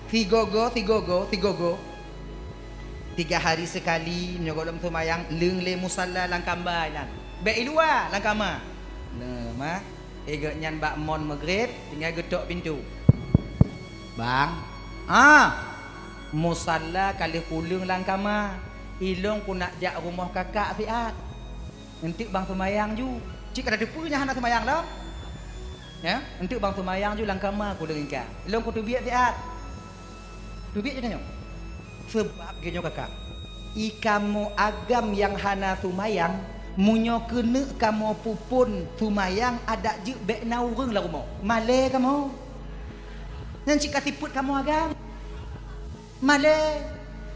Sigogo, sigogo, sigogo. Tiga hari sekali, nyoe gohlom seumayang, leueng lé musalla lam kamba nyan. Bèk i luwa, lam kama. Nah, ma. Eh, gobnyan bak mon Maghrib, tinggai geutok pintoe. "Bang, ah, musalla ka lheueh kuleueng lam kama. Ilôn keuneuk jak rumoh kakak siat." "Eunteuk bang seumayang ju." "Cit ka tateupeue nyan hana seumayang lom. Ya, eunteuk bang seumayang ju lam kama kuleueng ingka. Ilôn kuteubiet siat." Teubiet ju tanyoe. Seubab geuh nyoe kakak, i kamoe agam nyang hana seumayang, meunyoe keuneuk kamoe peuphon seumayang adak jeuet bèk na ureueng lam rumoh. Malèe kamoe. Nyan cit ka sifeuet kamoe agam. Malèe.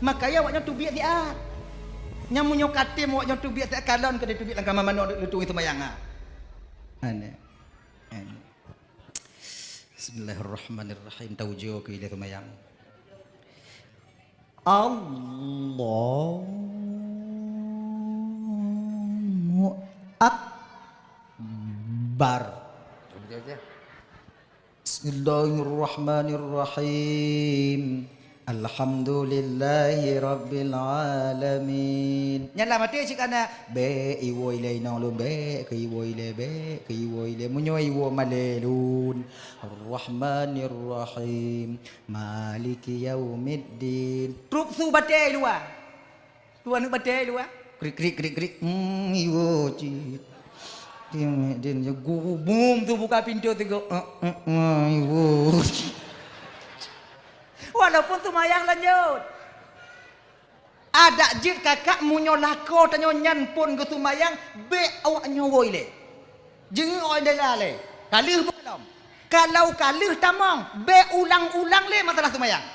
Makanya awak nyoe teubiet siat. Nyan meunyoe katem awak nyoe teubiet siat, kalon keu teubiet lam kama manoe leutueng seumayang ha. Aneh. Aneh. Bismillahirrahmanirrahim. Taujoe keu ilèe seumayang. Allahu Akbar. Bismillahirrahmanirrahim. Alhamdulillahirabbil alamin. Nyan lah maté cit kana. Bèk iwoe ilèe inong lôn, bèk keu iwoe ilèe, bèk keu iwoe ilèe. Meunyoe iwoe malèe lôn. Arrahmanirrahim. Maliki yaumiddin. Trok su batèe luwa. Su aneuk batèe luwa. Krik, krik, krik, krik. Hmm, iwoe cit. Din, din, ya guru, bum, su buka pintoe teugok. Eh, eh, eh, iwoe. Walaupun seumayang lanjut. Adak jeuet kakak meunyoe lakoe tanyoe nyan phon geuseumayang, bèk awak nyoe woe ilèe. Jeungeuk awak ilèe lalai. Ka lheueh beukalon. Kalau ka lheueh tamong, bèk ulang-ulang lé masalah seumayang.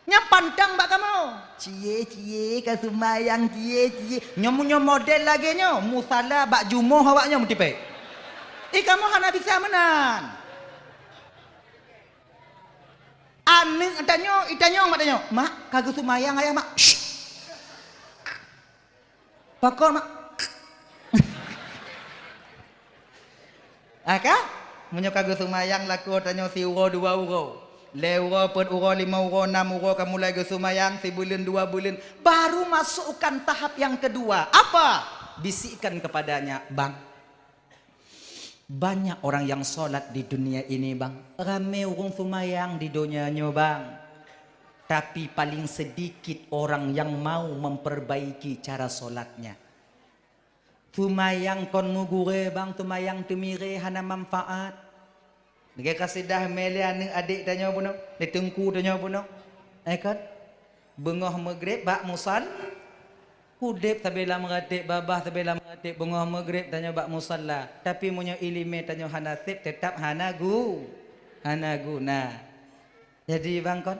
Nyan pantang bak kamoe. Cie, cie, ka seumayang, cie, cie. Nyoe meunyoe model lagèe nyoe, musala bak jumoh awak nyoe meutipèe. Eh, kamoe hana bisa meunan. Aneuk tanyoe, itanyong mak tanyoe, "Mak, ka geuseumayang ayah, Mak?" "Syh." "Pakon, Mak?" Ah, ka? Meunyoe ka geuseumayang lakoe tanyoe siuroe dua uroe, lhèe uroe, peuet uroe, limong uroe, nam uroe ka mulai geuseumayang, sibuleuen, dua buleuen, baru masukkan tahap yang kedua. Apa? Bisikkan kepadanya, "Bang, banyak orang yang sholat di dunia ini, Bang. Ramé ureueng seumayang di donya nyoe, Bang. Tapi paling sedikit orang yang mau memperbaiki cara sholatnya." Seumayang kon meugurèe, Bang, seumayang teumirèe hana manfaat. Lagèe kaseudah mé lé aneuk adék tanyoe bunoe, lé teungku tanyoe bunoe. Eh, kan? Beungoh Maghrib bak musal-, Udeb sabe lam ratéb, babah sabe lam ratéb, beungoh meugreb tanyoe bak musalla. Tapi meunyoe iéleumé tanyoe hana seb, teutab hana gu-, hana guna. Jadi bang kon,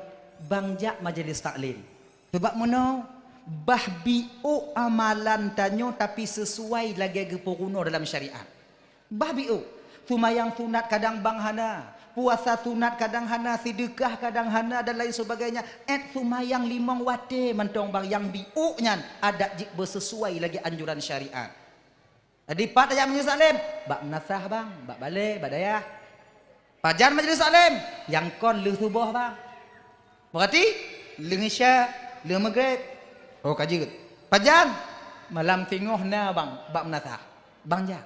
bang jak majlis taklim. Sabab meunoe, bah biôk amalan tanyoe tapi sisuai lagée geupeurunoe dalam syariat. Bah biôk, seumayang sunat kadang bang hana, puasa sunat kadang hana, seudeukah kadang hana dan lain sebagainya. Ét seumayang limong watée mantong bang nyang biôk nyan adat jih beusisuai lagée anjuran syariat. Jadi pat tajak majlis taklim, bak meunasah bang, bak balée, bak dayah. Pajan majlis taklim, nyang kon lheueh suboh bang. Berarti lheueh isya, lheueh meugreb. Oh ka jeuet. Pajan, malam singoh na bang, bak meunasah. Bang jak.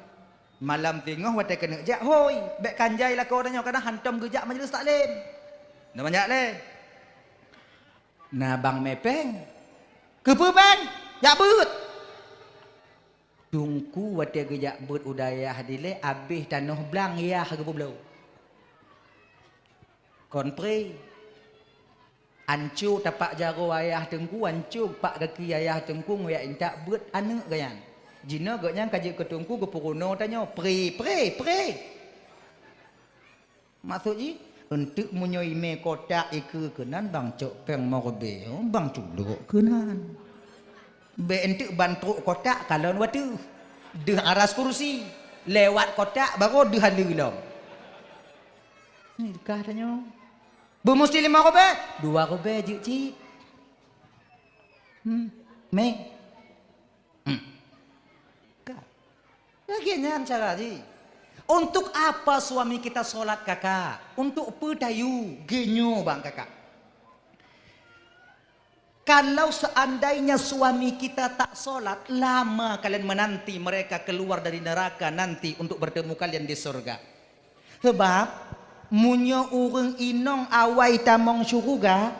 Malam singoh watée keuneuk jak, hôi, bék kanjai lakoe tanyoe kadang hantom geujak majlis taklim. Na bang jak lé. Na bang mé péng. Keupeue péng? Jak beuet. Teungku watée geujak beuet u dayah dilée abéh tanoh blang yah geupeubloe. Kon pré. Anco tapak jaroe ayah teungku, anco pak gaki ayah teungku, ngon jak intat beuet aneuëk geuh nyan. Jinoe geuh nyan ka jeuet keu teungku geupeurunoe tanyoe, pré, pré, pré. Maksud jih, eunteuk meunyoe imé kotak ikeue keunan bang cok péng meureubeue, bang culok keunan. Bék eunteuk ban trok kotak kalon wateuh. Deuh aras kursi, lewat kotak baru deuh aleue lom. Ni kah tanyoe. Beumusti lima rubée, dua rubée jeuet cit. Hmm. Mé. Hmm. Ka. Lagée nyan cara jih. Untuk apa suami kita sholat, Kakak? Untuk peue tayue geunyoe bang, Kakak? Kalau seandainya suami kita tak sholat, lama kalian menanti mereka keluar dari neraka nanti untuk bertemu kalian di surga. Sebab meunyoe ureuëng inong awai tamong syeuruga,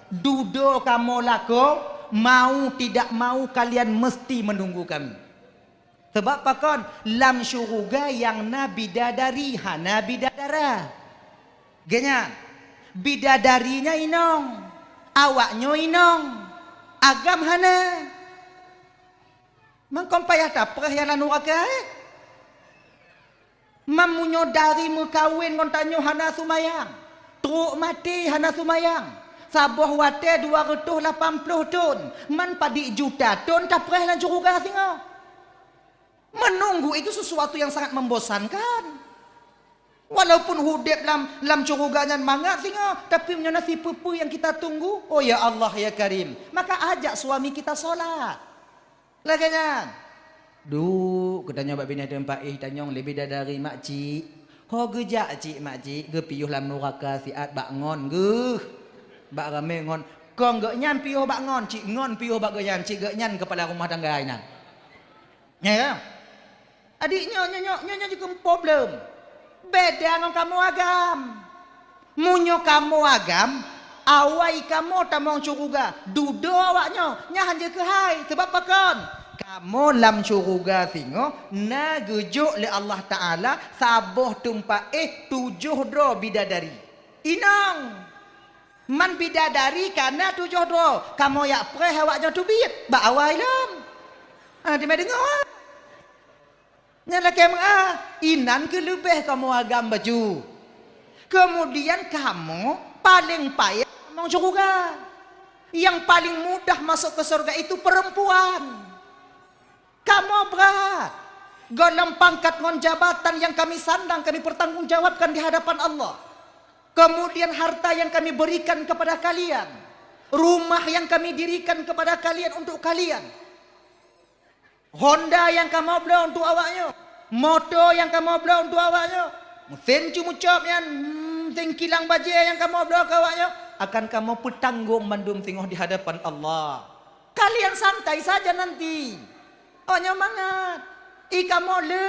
dudoe kamoe lakoe, mau tidak mau kalian mesti menunggu kami. Sebab pakon? Lam syeuruga nyang na bidadari, hana bidadara. Geuhnyan, bidadari nyan inong, awaknyoe inong, agam hana. Mangkon payah tapreh nyang lam nuraka, eh? Meunyoe dari meukawen ngon tanyoe hana seumayang, trok maté hana seumayang, saboh watée dua reutôh lapan ploh thon, man padub juta thon tapreh lam syeuruga singoh. Menunggu itu sesuatu yang sangat membosankan. Walaupun udeb lam, lam syeuruga nyan mangat singoh, tapi meunyoe na sipeue-peue nyang kita tunggu, oh ya Allah, ya Karim, maka ajak suami kita sholat. Lagée nyan. Duek, geutanyoe bak binéh teumpat éh tanyong leubeh dari makcik. Ho geujak cik makcik, geupiôh lam nuraka siat bak ngon geuh. Bak ramé ngon. Kong geuhnyan piôh bak ngon, cik ngon piôh bak geuhnyan, cik geuhnyan keupala rumah tangga inan. Ya, ya. Adik nyoe, nyoe, nyoe, nyoe, nyoe jikheun problem. Beda ngon kamoe agam. Meunyoe kamoe agam, awai kamoe tamong syeuruga, dudoe awaknyoe, nyan han jeuet keuhai. Sabab pakon? Kamoe lam syeuruga singoh na geujok lé Allah Taala saboh teumpat éh tujoh droe bidadari. Inong! Man bidadari ka na tujoh droe, kamoe jak preh awaknyoe teubiet bak awai lom. Ah, teuma deungoe. Nyan lakée meu'ah, inan keuh leubeh kamoe agam bacut. Keumudian kamoe paleng payah tamong syeuruga. Nyang paleng mudah masôk keu syeuruga itu peurempuan. Kamoe brat. Gohlom pangkat ngon jabatan nyang kami sandang kami peurtanggung jawabkan di hadapan Allah. Keumudian harta nyang kami beurikan keupada kalian, rumah nyang kami dirikan keupada kalian untuk kalian. Honda nyang kamoe bloe untuk awaknyoe, moto nyang kamoe bloe untuk awaknyoe, meusén cu meucôb nyan, hmm, meusén kilang bajée nyang kamoe bloe keu awaknyoe, akan kamoe peutanggong mandum singoh di hadapan Allah. Kalian santai saja nanti. Awaknyoe mangat. I kamoe le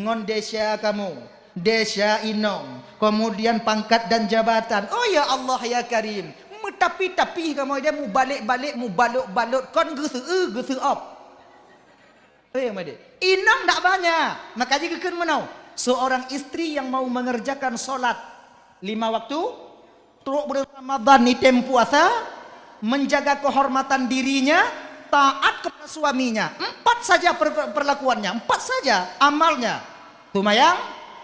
ngon desya kamoe, desya inong, keumudian pangkat dan jabatan. Oh ya Allah ya Karim, meutapi-tapi kamoe dia mubalek-balek, mubalot-balot, kon geuseu-eu, geuseu-op. Eh, made. Inong dak banyak. Maka jih geukheun meunoe, seorang istri yang mau mengerjakan salat lima waktu, trok buleuen Ramadan item puasa, menjaga kehormatan dirinya, taat kepada suaminya. Empat saja per-, perlakuannya, empat saja amalnya. Seumayang,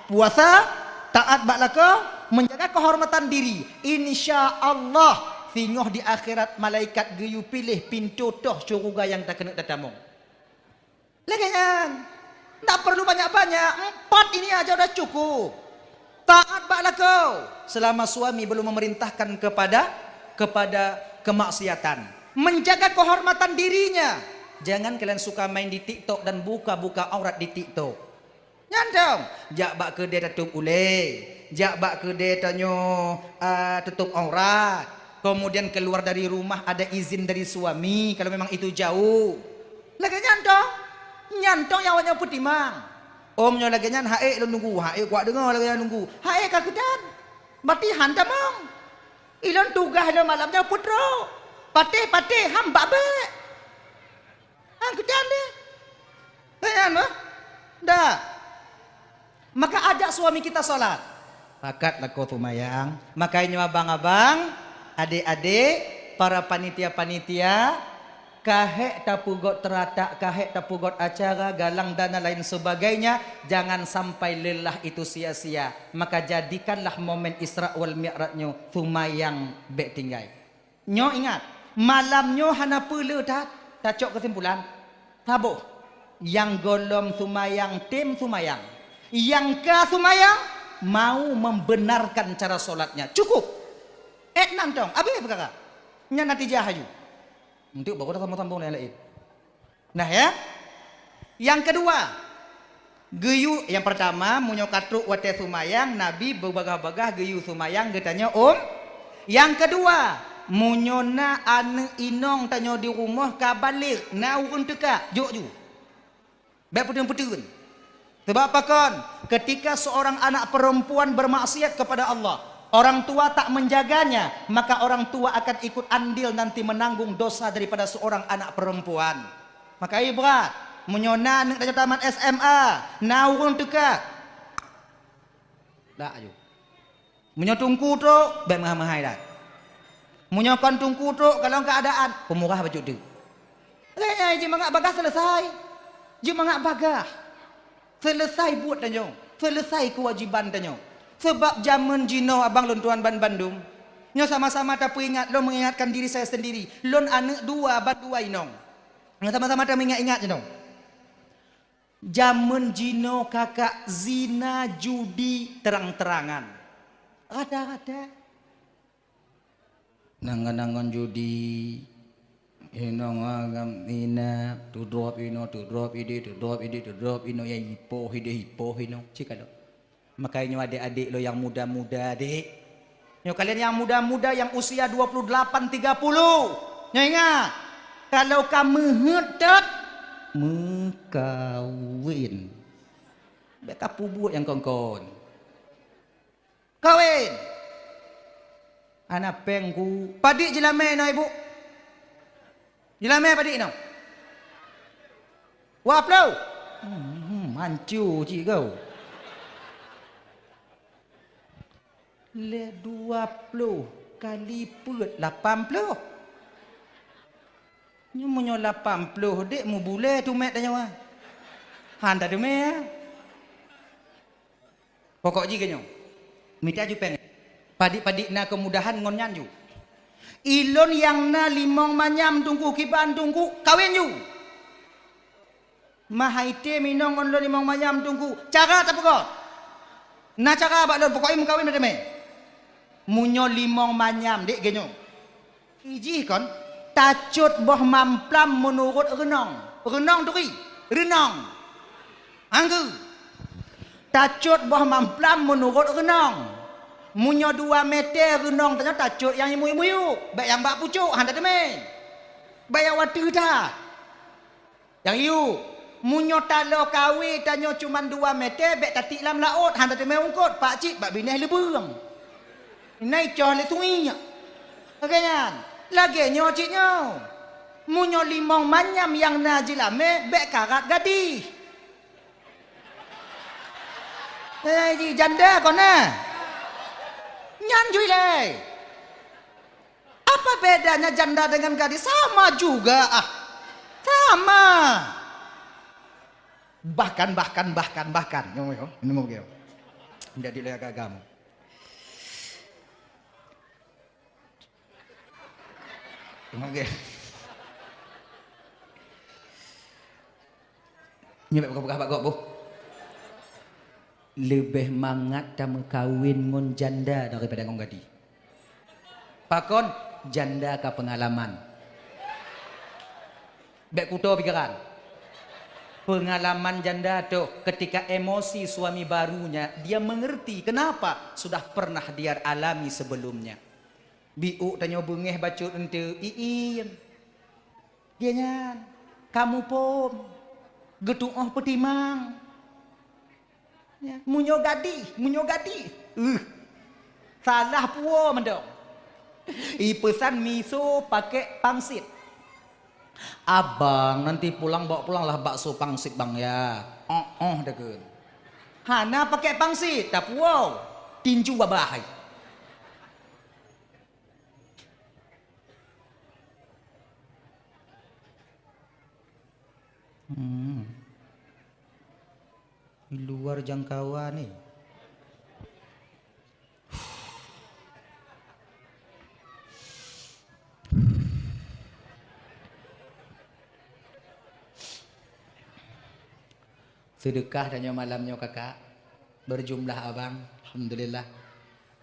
puasa, taat bak lakoe, menjaga kehormatan diri. Insya Allah, singoh di akhirat malaikat geuyue piléh pintoe toh syeuruga nyang takeuneuk tatamong. Lagée nyan. Ndak perlu banyak-banyak. Empat ini aja udah cukup. Taat bak lakoe selama suami belum memerintahkan kepada, kepada kemaksiatan. Menjaga kehormatan dirinya. Jangan kalian suka main di TikTok dan buka-buka aurat di TikTok. Nyan dong, jak bak keudée tatôb ulée, jak bak keudée tanyoe, ah, tutôb aurat. Kemudian keluar dari rumah ada izin dari suami, kalau memang itu jauh. Lagée nyan dong, nyan dong nyang awaknyan peutimang. Om nyoe lagée nyan, haék lôn nunggu, haék kuat deungoe lagée nyan nunggu. Haék ka keudan, berarti han tamong. Ilôn tugaih lôn malam nyoe peutrok. Patéh-patéh, han bak bék. Han keudan deh. Lagée nyan, bah? Dah. Maka ajak suami kita salat. Pakat lakoe seumayang. Makajih nyoe abang-abang, adék-adék, para panitia-panitia, ka hék tapeugot teuratak, ka hék tapeugot acara, galang dana lain sebagainya, jangan sampai lelah itu sia-sia. Maka jadikanlah momen Isra wal Mi'raj nyoe seumayang bék tinggai. Nyoe ingat, malam nyoe hana peue le that, tacok keusimpulan. Saboh, nyang gohlom seumayang tem seumayang. Nyang ka seumayang mau membenarkan cara solatnya. Cukup. Ék nan tong, abéh peukara. Nyan natijah aju. Untuk baru dah sambung-sambung nyang laén. Nah, ya. Nyang keudua, geuyue, nyang peurtama, meunyoe ka trok watée seumayang, Nabi beubagaih-bagaih geuyue seumayang geutanyoe um. Nyang keudua, meunyoe na aneuëk inong tanyoe di rumoh ka balek, na ureuëng teuka, jok ju. Bék peuteun-peuteun. Sebab pakon? Ketika seorang anak perempuan bermaksiat kepada Allah, orang tua tak menjaganya, maka orang tua akan ikut andil nanti menanggung dosa daripada seorang anak perempuan. Maka ibrat, meunyoe na aneuëk tanyoe tamat S M A, na ureuëng teuka. Dak aju. Meunyoe teungku trok, bék meuhai-meuhai that. Meunyoe kon teungku trok, kalon keuadaan, peumurah bacut teuk. Lé nyan jimangat bagaih seuleusai. Jimangat bagaih. Seuleusai buet tanyoe. Seuleusai keuwajiban tanyoe. Sabab jamén jinoe abang lôn tuan banbandum. Nyoe sama-sama tapeuingat, lôn mengingatkan diri saya sendiri. Lôn aneuëk dua, ban dua inong. Nyoe sama-sama tameuingat-ingat jinoe. Jamén jinoe kakak zina judi terang-terangan. Rata-rata. Nangon-nangon judi, inong agam zina, tudrop inoe, tudrop ideh, tudrop ideh, tudrop inoe, nyang ipoh ideh, ipoh inoe. Cit ka lom. Makajih nyoe adék-adék lôn nyang muda-muda, dek. Nyoe kalian nyang muda-muda nyang usia dua puluh delapan, tiga puluh. Nyoe ingat, kalau ka meuheuet that, meukawen. Bék ka peubuet nyang kon-kon. Kawen. Hana péng ku. Padit jilamé inoe, Ibu? Jilamé padit inoe? Dua ploh. Hmm, mancu cit kau. Lé dua ploh kali peuet lapan ploh. Nyoe meunyoe lapan ploh dek mubulée tumet tanyoe. Han tateumé, ya. Pokok jih keu nyoe, mita ju péng. Padit-padit na keumudahan ngon nyan ju. Ilôn nyang na limong manyam teungku, kiban teungku, kawen ju. Mahai tem inong ngon lôn limong manyam teungku, cara tapeugot. Na cara bak lôn, pokok jih meukawen meuteumé. Meunyoe limong manyam dek geuh nyoe. Ijih kon, tacot boh mamplam meunurot reunong. Reunong turi, reunong. Anggeue. Tacot boh mamplam meunurot reunong. Meunyoe dua meter reunong tanyoe tacot nyang muyuek-muyuek, bék nyang bak pucok, han tateumé. Bék nyang watée that. Nyang yue, meunyoe taloe kawé tanyoe cuman dua meter, bék tatiek lam laôt, han tateumé eungkôt, pakcit bak binéh leubeueng. Inan icoh lé sungiek. Lagée nyan, lagée nyoe cit nyoe. Meunyoe limong manyam nyang na jilamé, bék karat gadih. Eh, janda kon na. Nyan ju ilée. Apa bedanya janda dengan gadis? Sama juga, ah. Sama. Bahkan, bahkan, bahkan, bahkan. Nyoe, nyoe, nyoe, nyoe. Jadi lé agam. Nyoe, nyoe. Nyoe bèk peugah bak gob, boh. Leubeh mangat tameukawen ngon janda daripada ngon gadih. Pakon? Janda ka peungalaman. Bèk kuto pikiran. Peungalaman janda toh, ketika emosi suami barunya, dia mengerti kenapa sudah pernah dia alami sebelumnya. Biôk tanyoe beungéh bacut eunteuk, iim. Dia nyan, kamoe phôn, geutuoh peutimang. Ya, meunyoe gadih, meunyoe gadih. Uh, salah puwoe mantong. Ipeusan miso pakai pangsit. "Abang, nanti pulang bawa pulanglah bakso pangsit, Bang, ya." Oh, oh, dah kan. Hana pakai pangsit, tapuwoe. Tinju babah hai. Hmm. Di luar jangkauan ni. Seudeukah tanyoe malam nyoe, Kakak, berjumlah abang, alhamdulillah,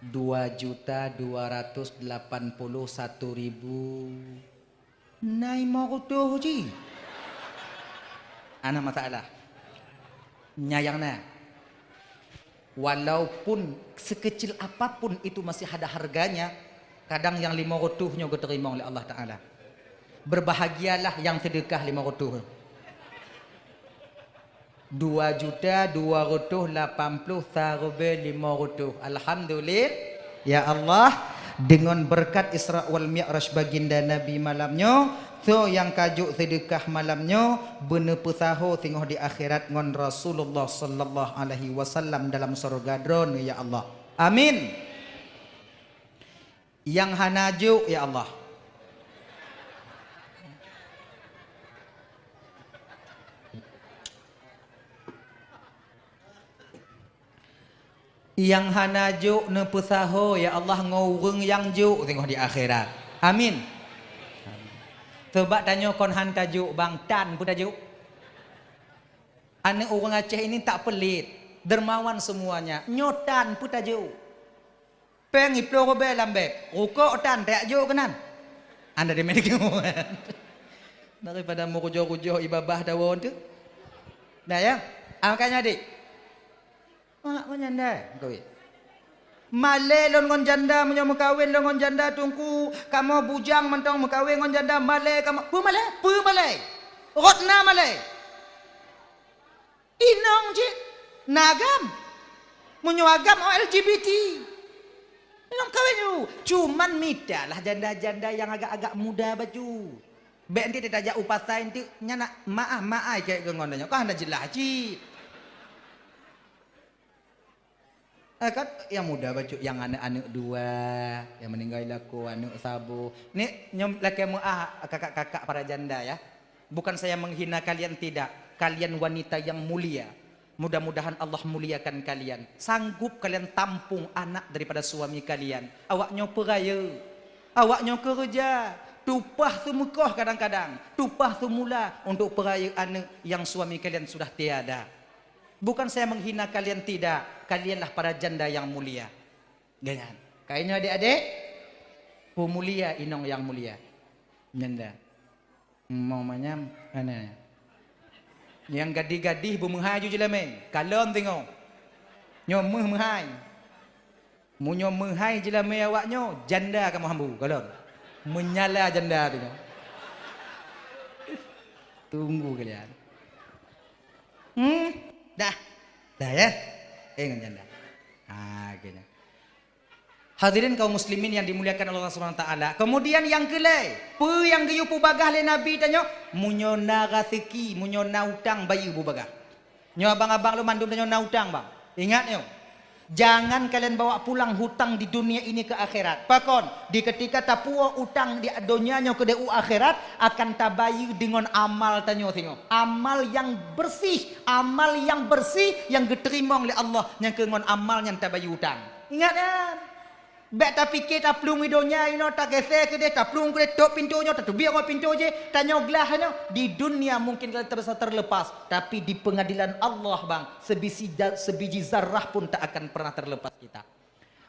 dua juta dua ratus delapan puluh satu ribu. Na limong reutôh cit. Hana masalah. Nyan nyang na. Walaupun sekecil apapun itu masih ada harganya, kadang nyang limong reutôh nyoe geuteurimong lé Allah Taala. Berbahagialah nyang seudeukah limong reutôh. Dua juta dua reutôh lapan ploh sareubèe limong reutôh. Alhamdulillah. Ya Allah, deungon beureukat Isra wal Mi'raj baginda Nabi malam nyoe, soe nyang ka jok seudeukah malam nyoe, beuneupeusaho singoh di akhirat ngon Rasulullah sallallahu alaihi wasallam dalam syeuruga Droeneuh, ya Allah. Amin. Nyang hana jok, ya Allah. Nyang hana jok neupeusaho, ya Allah, ngon ureueng nyang jok singoh di akhirat. Amin. Sabab tanyoe kon han tajok, bang, tan peue tajok. Aneuk ureueng Aceh ini tak pelit, dermawan semuanya. Nyoe tan peue tajok. Péng iploh rubée lam beb, rukok tan tajak jok keunan. Anda di Medan. Daripada meurujoh-rujoh ibabah dawa tu. Nah ya, ah, makanya adik. Mak meunyan dai meukawen. Malée lôn ngon janda, meunyoe meukawen lôn ngon janda teungku, kamoe bujang mantong meukawen ngon janda, malée kamoe. Peue malée? Peue malée? Rot na malée. Inong cit, na agam. Meunyoe agam, oh, L G B T. Inong kawén ju. Cuman mitalah janda-janda nyang agak-agak muda bacut. Bék nanti tajak u pasai nanti, nyan nak maah-maah keu ngon nyoe. Kan hana jeulaih cit. Eh, kan nyang muda bacut, nyang aneuk-aneuk dua, nyang meuninggai lakoe, aneuk saboh. Ni nyoe lakée meuah kakak-kakak para janda ya. Bukan saya menghina kalian, tidak. Kalian wanita yang mulia. Mudah-mudahan Allah muliakan kalian. Sanggup kalian tampung anak daripada suami kalian. Awak nyoe peurayeuk. Awak nyoe keureuja. Tupah seumeukoh kadang-kadang. Tupah seumula untuk peurayeuk aneuk yang suami kalian sudah tiada. Bukan saya menghina kalian, tidak. Kalianlah para janda yang mulia. Ganyan. Kainyoe adik-adik, peumulia inong yang mulia. Nyanda. Mau manyam, ana. Nyang gadih-gadih beumeuhai ju jeulamé. Kalon teungoh. Nyoe meuh meuhai. Meunyoe meuhai jeulamé awak nyoe, janda kamoe hambu, kalon. Meunyala janda teungoh. Tunggu kalian. Hmm? Dah. Dah ya? Eh, ngon janda. Ha, kena. Hadirin kaum muslimin yang dimuliakan Allah Subhanahu wa taala. Kemudian yang keulhèe, peue nyang geuyue peubagah lé Nabi tanyoe? Meunyoe na raseuki, meunyoe na utang, bayeue peubagah. Nyoe abang-abang lôn mandum tanyoe na utang, bang. Ingat nyoe. Jangan kalian bawa pulang hutang di dunia ini ke akhirat. Pakon? Di ketika tapuwoe utang di donya nyoe keudeh u akhirat, akan tabayeue deungon amal tanyoe singoh. Amal nyang bersih, amal nyang bersih nyang geuteurimong lé Allah, nyang keu ngon amal nyan tabayeue utang. Ingat nyan. Bék tapike taplueng i donya inoe, tagése keudeh, taplueng keudeh, tôp pintoe nyoe, tateubiet ngon pintoe jéh, tanyoe glah nyoe. Di dunia mungkin kalian terasa terlepas, tapi di pengadilan Allah, bang, sebiji ja-, sebiji zarah pun tak akan pernah terlepas kita.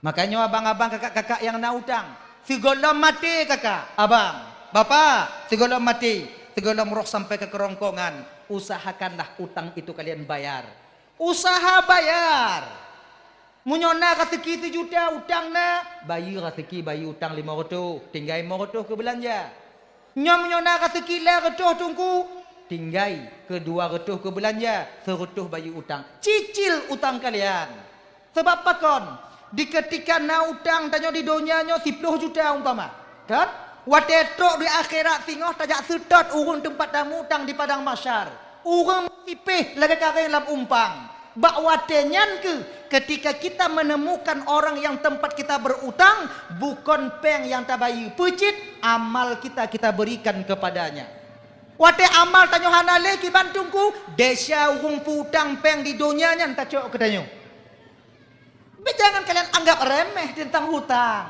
Makanya abang-abang, kakak-kakak yang na utang, sigohlom maté kakak, abang, bapak, sigohlom maté, sigohlom roh sampai ke kerongkongan, usahakanlah utang itu kalian bayar. Usaha bayar. Meunyoe na raseuki sijuta utang na, bayeue raseuki, bayeue utang limong reutôh, tinggai limong reutôh keu beulanja. Nyoe meunyoe na raseuki lhèe reutôh teungku, tinggai keu dua reutôh keu beulanja, seureutôh bayeue utang. Cicil utang kalian. Sabab pakon? Di keutika na utang tanyoe di donya nyoe siploh juta umpama, kan? Watèe trok di akhirat singoh tajak seutôt ureueng teumpat tamu utang di padang mahsyar. Ureueng meusipéh lagèe kareng lam umpang. Bak watèe nyan keuh, keutika kita menemukan orang yang tempat kita berutang, bukon péng nyang tabayeue, peucit amal kita, kita berikan kepadanya. Watèe amal tanyoe hana lé kiban teungku, desya ureueng peu-utang péng di donya nyan tacok keu tanyoe. Bék jangan kalian anggap remeh teuntang utang.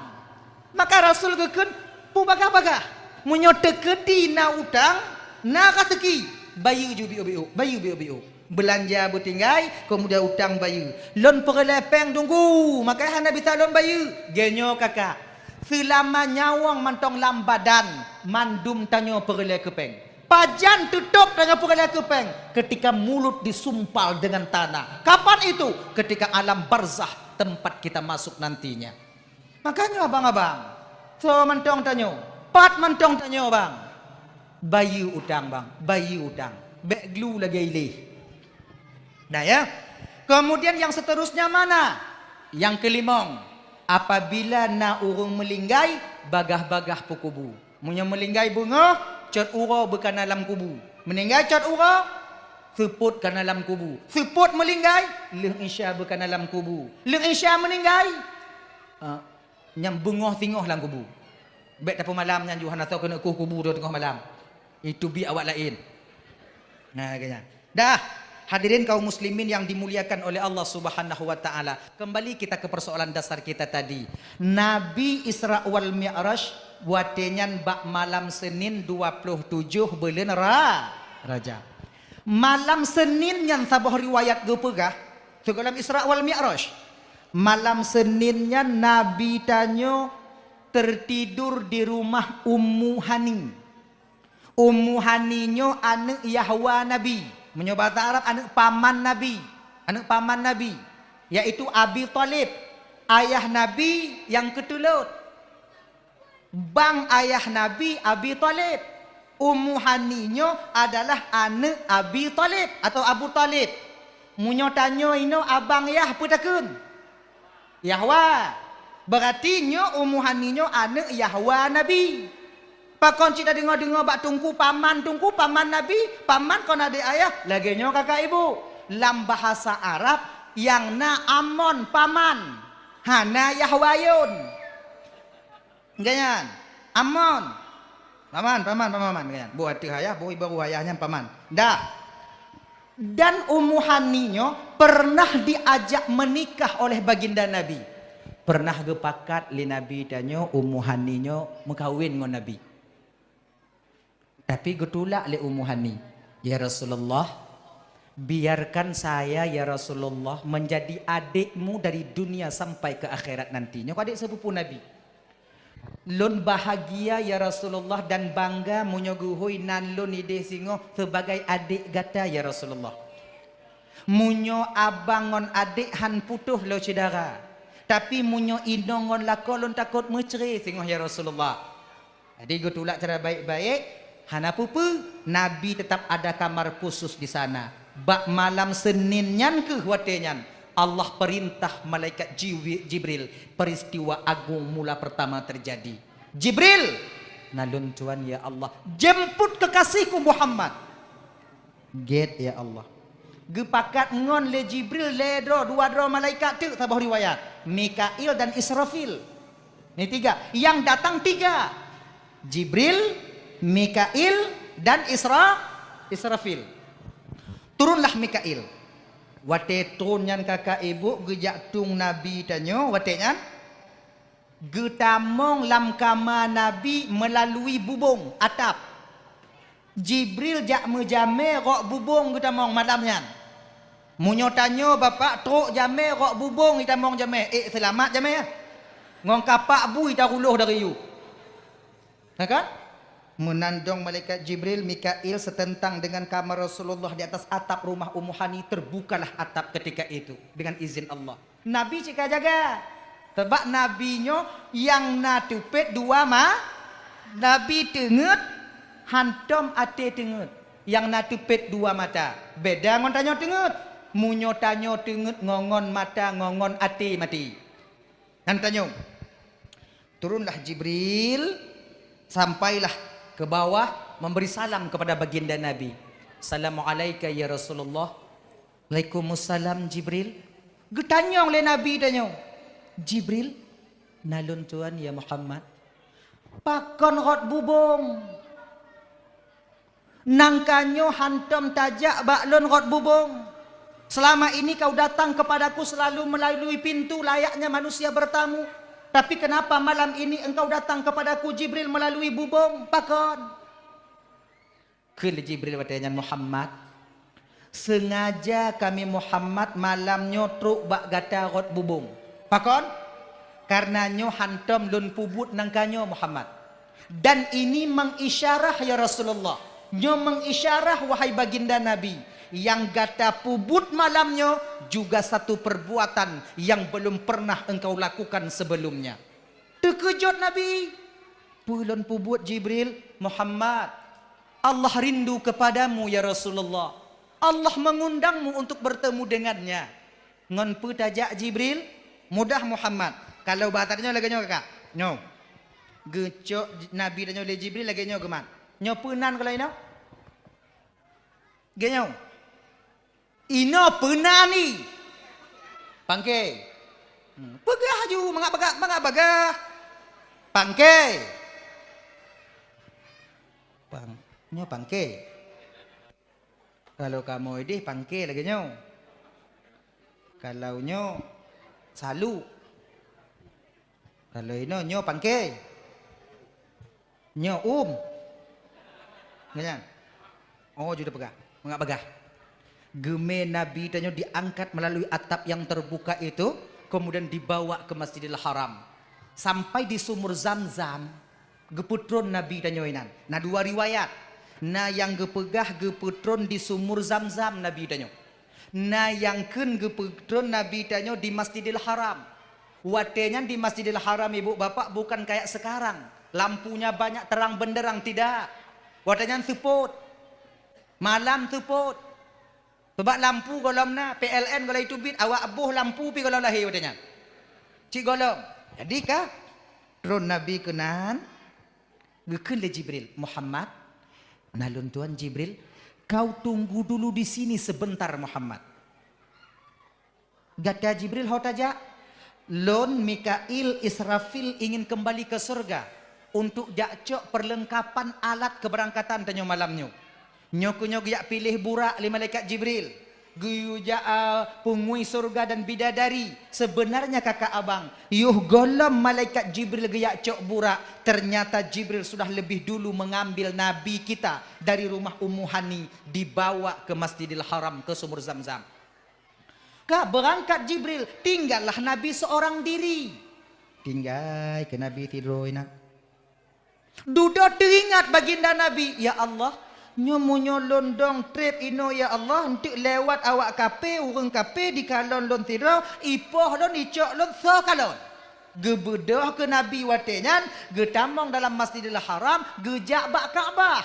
Maka Rasul geukheun, peubagah-bagah. Meunyoe teukeudi na utang, na raseuki, bayeue ju biôk-biôk, bayeue biôk-biôk. Beulanja beutinggai, keumudian utang bayeue. Lôn peureulèe péng teungku, makajih hana bisa lôn bayeue. Geuh nyoe kakak, seulama nyawöng mantong lam badan, mandum tanyoe peureulèe keu péng. Pajan teutôp tanyoe peureulèe keu péng? Keutika mulut disumpal deungon tanah. Kapan itu? Keutika alam barzakh, teumpat kita masuk nantinya. Makanya abang-abang, soe mantong tanyoe, pat mantong tanyoe bang, bayeue utang bang, bayeue utang. Bék glu lagèe ilèe. Nah ya. Kemudian yang seterusnya mana? Yang kelimong, apabila na ureueng meulinggai, bagah-bagah peukubu. Meunyoe meulinggai beungoh, cot uroe beukana lam kubu. Meuninggai cot uroe, seupôt kana lam kubu. Seupôt meulinggai, lheueh isya beukana lam kubu. Lheueh isya meuninggai, ah, nyang beungoh singoh lam kubu. Bék tapeumalam nyan ju hana soe keuneuk kueh kubu teungoh malam. Itu bi awak laén. Nah, lagèe nyan. Dah, hadirin kaum muslimin yang dimuliakan oleh Allah Subhanahu wa taala. Kembali kita ke persoalan dasar kita tadi. Nabi Isra wal Mi'raj watèe nyan bak malam Senin dua ploh tujoh buleuen Ra-, Rajab. Malam Senin nyan saboh riwayat geupeugah, sigohlom Isra wal Mi'raj. Malam Senin nyan Nabi tanyoe tertidur di rumah Ummu Hani. Ummu Hani nyoe aneuk Yahwa Nabi. Meunyoe basa Arab, aneuk paman Nabi. Aneuk paman Nabi, yaitu Abi Thalib, ayah Nabi nyang keutulot. Bang ayah Nabi Abi Thalib. Ummu Hani nyoe adalah aneuk Abi Thalib atau Abu Thalib. Meunyoe tanyoe inoe abang yah peue takheun? Yahwa. Beurati nyoe Ummu Hani nyoe aneuk Yahwa Nabi. Pakon cit tadeungoe-deungoe bak teungku paman, teungku paman Nabi, paman kon adék ayah, lagèe nyoe kakak ibu. Lam bahasa Arab nyang na amon paman, hana Yahwa yon. Lagèe nyan. Amon. Paman, paman, paman, paman. Lagèe nyan. Boh ateueh ayah, boh i baroe ayah nyan paman. Dah. Dan Ummu Hani nyoe pernah diajak menikah oleh Baginda Nabi. Pernah geupakat lé Nabi tanyoe Ummu Hani nyoe meukawen ngon Nabi. Tapi geutulak lé Ummu Hani, "Ya Rasulullah, biarkan saya, ya Rasulullah, menjadi adikmu dari dunia sampai ke akhirat nanti." Nyoe adék sepupu Nabi. "Lôn bahagia, ya Rasulullah, dan bangga meunyoe geuhôi nan lôn idéh singoh sebagai adék gata, ya Rasulullah. Meunyoe abang ngon adék han putôh lôn syedara, tapi meunyoe inong ngon lakoe lôn takot meucré singoh, ya Rasulullah." Jadi geutulak cara baik-baik, hana peue-peue, Nabi tetap ada kamar khusus di sana. Bak malam Senin nyan keuh watèe nyan, Allah perintah malaikat Jiwi-, Jibril, peristiwa agung mula pertama terjadi. "Jibril, na lôn tuan ya Allah, jemput kekasihku Muhammad." "Gét ya Allah." Geupakat ngon lé Jibril lé droe, dua droe malaikat teuk saboh riwayat, Mikail dan Israfil. Ni tiga, yang datang tiga. Jibril, Mikail, dan Isra-, Israfil. Turunlah Mikail. Watée tron nyan kakak ibu geujak tueng Nabi tanyoe watée nyan geutamong lam kama Nabi meulalui bubông atap. Jibril jak meujamé rot bubông geutamong malam nyan. Meunyoe tanyoe bapak trok jamé rot bubông itamong jamé, ék seulamat jamé, ngon kapak bui taruloh dari yue. Na kan? Meunan dong malaikat Jibril, Mikail seuteuntang deungon kama Rasulullah di atas atap rumah Ummu Hani, teubukalah atap ketika itu dengan izin Allah. Nabi cit ka jaga. Sabab Nabi nyoe nyang na teupet dua ma-, Nabi teungeut hantom até teungeut. Nyang na teupet dua mata. Beda ngon tanyoe teungeut. Meunyoe tanyoe teungeut ngon, ngon mata, ngon, ngon até maté. Nyan tanyoe. Turunlah Jibril, sampailah ke bawah memberi salam kepada baginda Nabi. "Assalamualaika ya Rasulullah." "Waalaikumsalam Jibril." Geutanyong lé Nabi tanyoe, "Jibril, na lôn tuan ya Muhammad." "Pakon rot bubông?" "Nangka nyoe hantom tajak bak lôn rot bubông. Selama ini kau datang kepadaku selalu melalui pintu layaknya manusia bertamu. Tapi kenapa malam ini engkau datang kepadaku Jibril melalui bubông? Pakon?" Kheun lé Jibril watée nyan, "Muhammad, sengaja kami Muhammad malam nyoe trok bak gata rot bubông. Pakon? Karena nyoe hantom lôn peubuet nangka nyoe Muhammad. Dan ini mengisyarah ya Rasulullah, nyoe mengisyarah wahai baginda Nabi, nyang gata peubuet malam nyoe juga satu perbuatan yang belum pernah engkau lakukan sebelumnya." Teukeujot Nabi. "Peue lôn peubuet Jibril?" "Muhammad, Allah rindu kepadamu ya Rasulullah. Allah mengundangmu untuk bertemu dengannya." "Ngon peue tajak Jibril?" "Mudah Muhammad. Kalau bahasa tanyoe lagée nyoe kakak. Nyoe. Geucok Nabi tanyoe lé Jibril lagée nyoe geumat. Nyoe peue nan kalau inoe?" Geunyong. "Inoe peue nan?" "Pangke." Hmm, peugah laju, mangat bagah, mangat bagah. "Pangke." Pang-, nyoe pangke. Kalau kamoe ideh pangke lagée nyoe. Kalau nyoe saluk. Kalau inoe nyoe pangke. Nyoe um. Nyan. Oh, ju teupeugah. Mangat bagah. Geumé Nabi tanyoe diangkat melalui atap yang terbuka itu, kemudian dibawa ke Masjidil Haram. Sampai di sumur Zamzam, geupeutron Nabi tanyoe inan. Na dua riwayat. Na nyang geupeugah geupeutron di sumur Zamzam Nabi tanyoe. Na nyang kheun geupeutron Nabi tanyoe di Masjidil Haram. Watée nyan di Masjidil Haram, ibu bapak, bukan kayak sekarang, lampunya banyak terang benderang, tidak. Watée nyan seupôt. Malam seupôt. Sabab lampu gohlom na, P L N gohlom teubiet, awak boh lampu pih gohlom lahé watée nyan. Cit gohlom. Jadi ka tron Nabi keunan, geukheun lé Jibril, "Muhammad, na lôn tuan Jibril, kau tunggu dulu di sini sebentar, Muhammad." "Gata Jibril ho tajak?" "Lôn, Mikail, Israfil ingin kembali ke surga untuk jak cok perlengkapan alat keberangkatan tanyoe malam nyoe. Nyoe keuh nyoe geujak piléh burak lé malaikat Jibril. Geuyue jak, a, peungui surga dan bidadari. Sebenarnya kakak abang, yoh gohlom malaikat Jibril geujak cok burak, ternyata Jibril sudah lebih dulu mengambil Nabi kita dari rumah Ummu Hani, dibawa ke Masjidil Haram, ke Sumur Zamzam." Ka beurangkat Jibril, tinggallah Nabi seorang diri. Tinggai keu Nabi sidroe inan. Dudoe teuingat baginda Nabi, "Ya Allah, nyoe meunyoe lôn dong treb inoe ya Allah, eunteuk lewat awak kaphé, ureuëng kaphé jikalon lôn sidroe, ipoh lôn, icok lôn, soe kalon?" Geubeudôh keu Nabi watée nyan, geutamong dalam Masjidil Haram, geujak bak Ka'bah.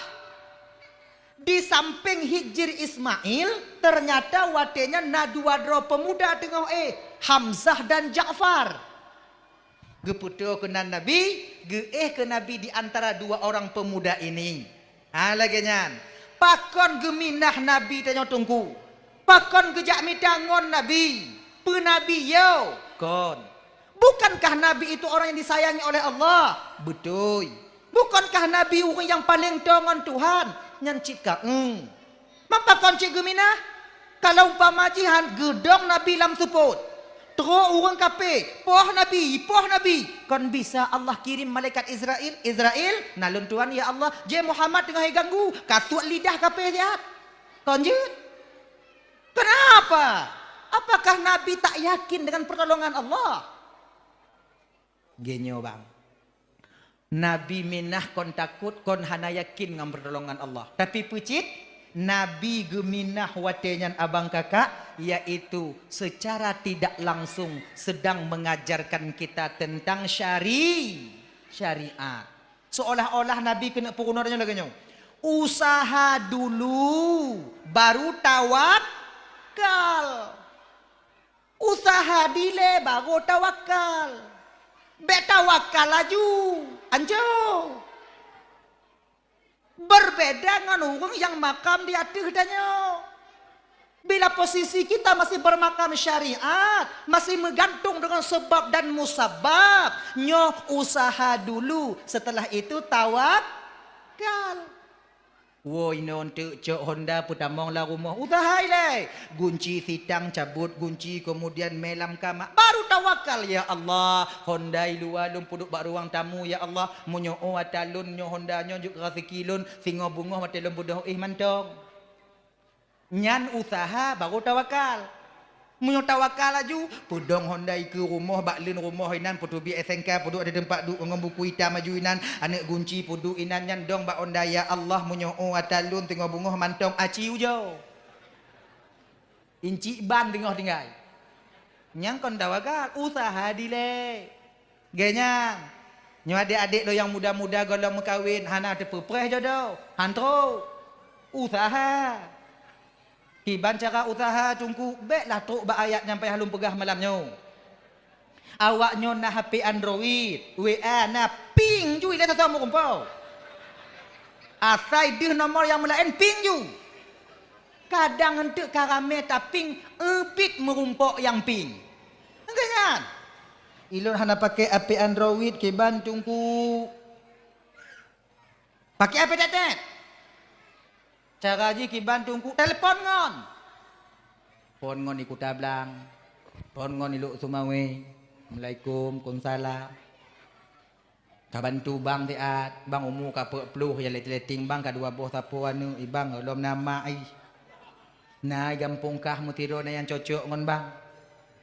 Di sampéng Hijir Ismail, ternyata watée nyan na dua droe peumuda teungoh éh, Hamzah dan Ja'far. Geupeutô keunan Nabi, geuéh keu Nabi di antara dua orang pemuda ini. Ha, lagée nyan. Pakon geuminah Nabi tanyoe Teungku? Pakon geujak mita ngon Nabi? Peue Nabi yo? Kon. Bukankah Nabi itu orang yang disayangi oleh Allah? Beutôi. Bukankah Nabi ureuëng nyang paleng toe ngon Tuhan? Nyan cit ka, eng. Mapa kon cit geuminah? Kalau umpama jihan geudong Nabi lam seupôt, trok ureuëng kafé, "Poh Nabi, poh Nabi!" Kon bisa Allah kirim malaikat Israel, "Israel, na lôn tuan, ya Allah, jeh Muhammad teungoh iganggu, kasuet lidah kafé siat." Kon jeuet? Kenapa? Apakah Nabi tak yakin dengan pertolongan Allah? Geunyoe bang, Nabi minah kon takot, kon hana yakin ngon pertolongan Allah. Tapi peucit, Nabi geuminah watée nyan abang kakak, yaitu secara tidak langsung sedang mengajarkan kita tentang syari-, syariat. Seolah-olah Nabi keuneuk peurunoe tanyoe lagée nyoe, "Usaha dulu, baru tawakal." Usaha dilée barô tawakal. Bék tawakal laju, anco. Berbeda ngon ureuëng nyang makam di ateueh tanyoe. Bila posisi kita masih bermakam syariat, masih meugantung dengan sebab dan musabab, nyoe usaha dulu, setelah itu tawakal. Woe inoe teuk cok honda peutamong lam rumoh, usaha ilée. Gunci sitang cabot gunci, kemudian mé lam kama, baru tawakal, "Ya Allah, honda i luwa lôn peuduek bak ruang tamu, ya Allah. Meunyoe ata lôn nyoe honda nyoe jeuet keu raseuki lôn, singoh beungoh watée lôn beudôh éh mantong." Nyan usaha baru tawakal. Meunyoe tawakal laju, peudong honda i keu rumoh, bak leuen rumoh inan, peuteubiet S N K, peuduek di teumpat duek ngon buku itam laju inan, aneuëk gunci peuduek inan nyan dong bak honda, "Ya Allah, meunyoe ata lôn teungoh beungoh mantong aci ujoe." Incik ban teungoh tinggai. Nyang kon tawakal, usaha dilée. Geuh nyan, nyoe adék-adék lôn nyang muda-muda gohlom meukawen, hana teupeupreh jodoh, han trok. Usaha. Kiban cara usaha Teungku, béklah trok bak ayat nyang payah lôn peugah malam nyoe. Awak nyoe na H P Android, W A na, ping ju ilée sasoe meurumpok. Asai deuh nomor nyang meulaén ping ju. Kadang eunteuk ka ramé taping, eubit meurumpok nyang ping. Enggak nyan. Ilôn hana pakai H P Android kiban Teungku. Pakai H P tet-tet. Cara jih kiban Teungku telepon ngon. Phon ngon i Kuta Blang. Phon ngon i Lhokseumawe. Assalamualaikum, waalaikumsalam. Ka bantu bang siat, bang umu ka peuet ploh, ya leteng-leteng bang ka dua boh sapo aneuëk, i bang lom na mak i. Na i gampông kah meusidroe na nyang cocok ngon bang.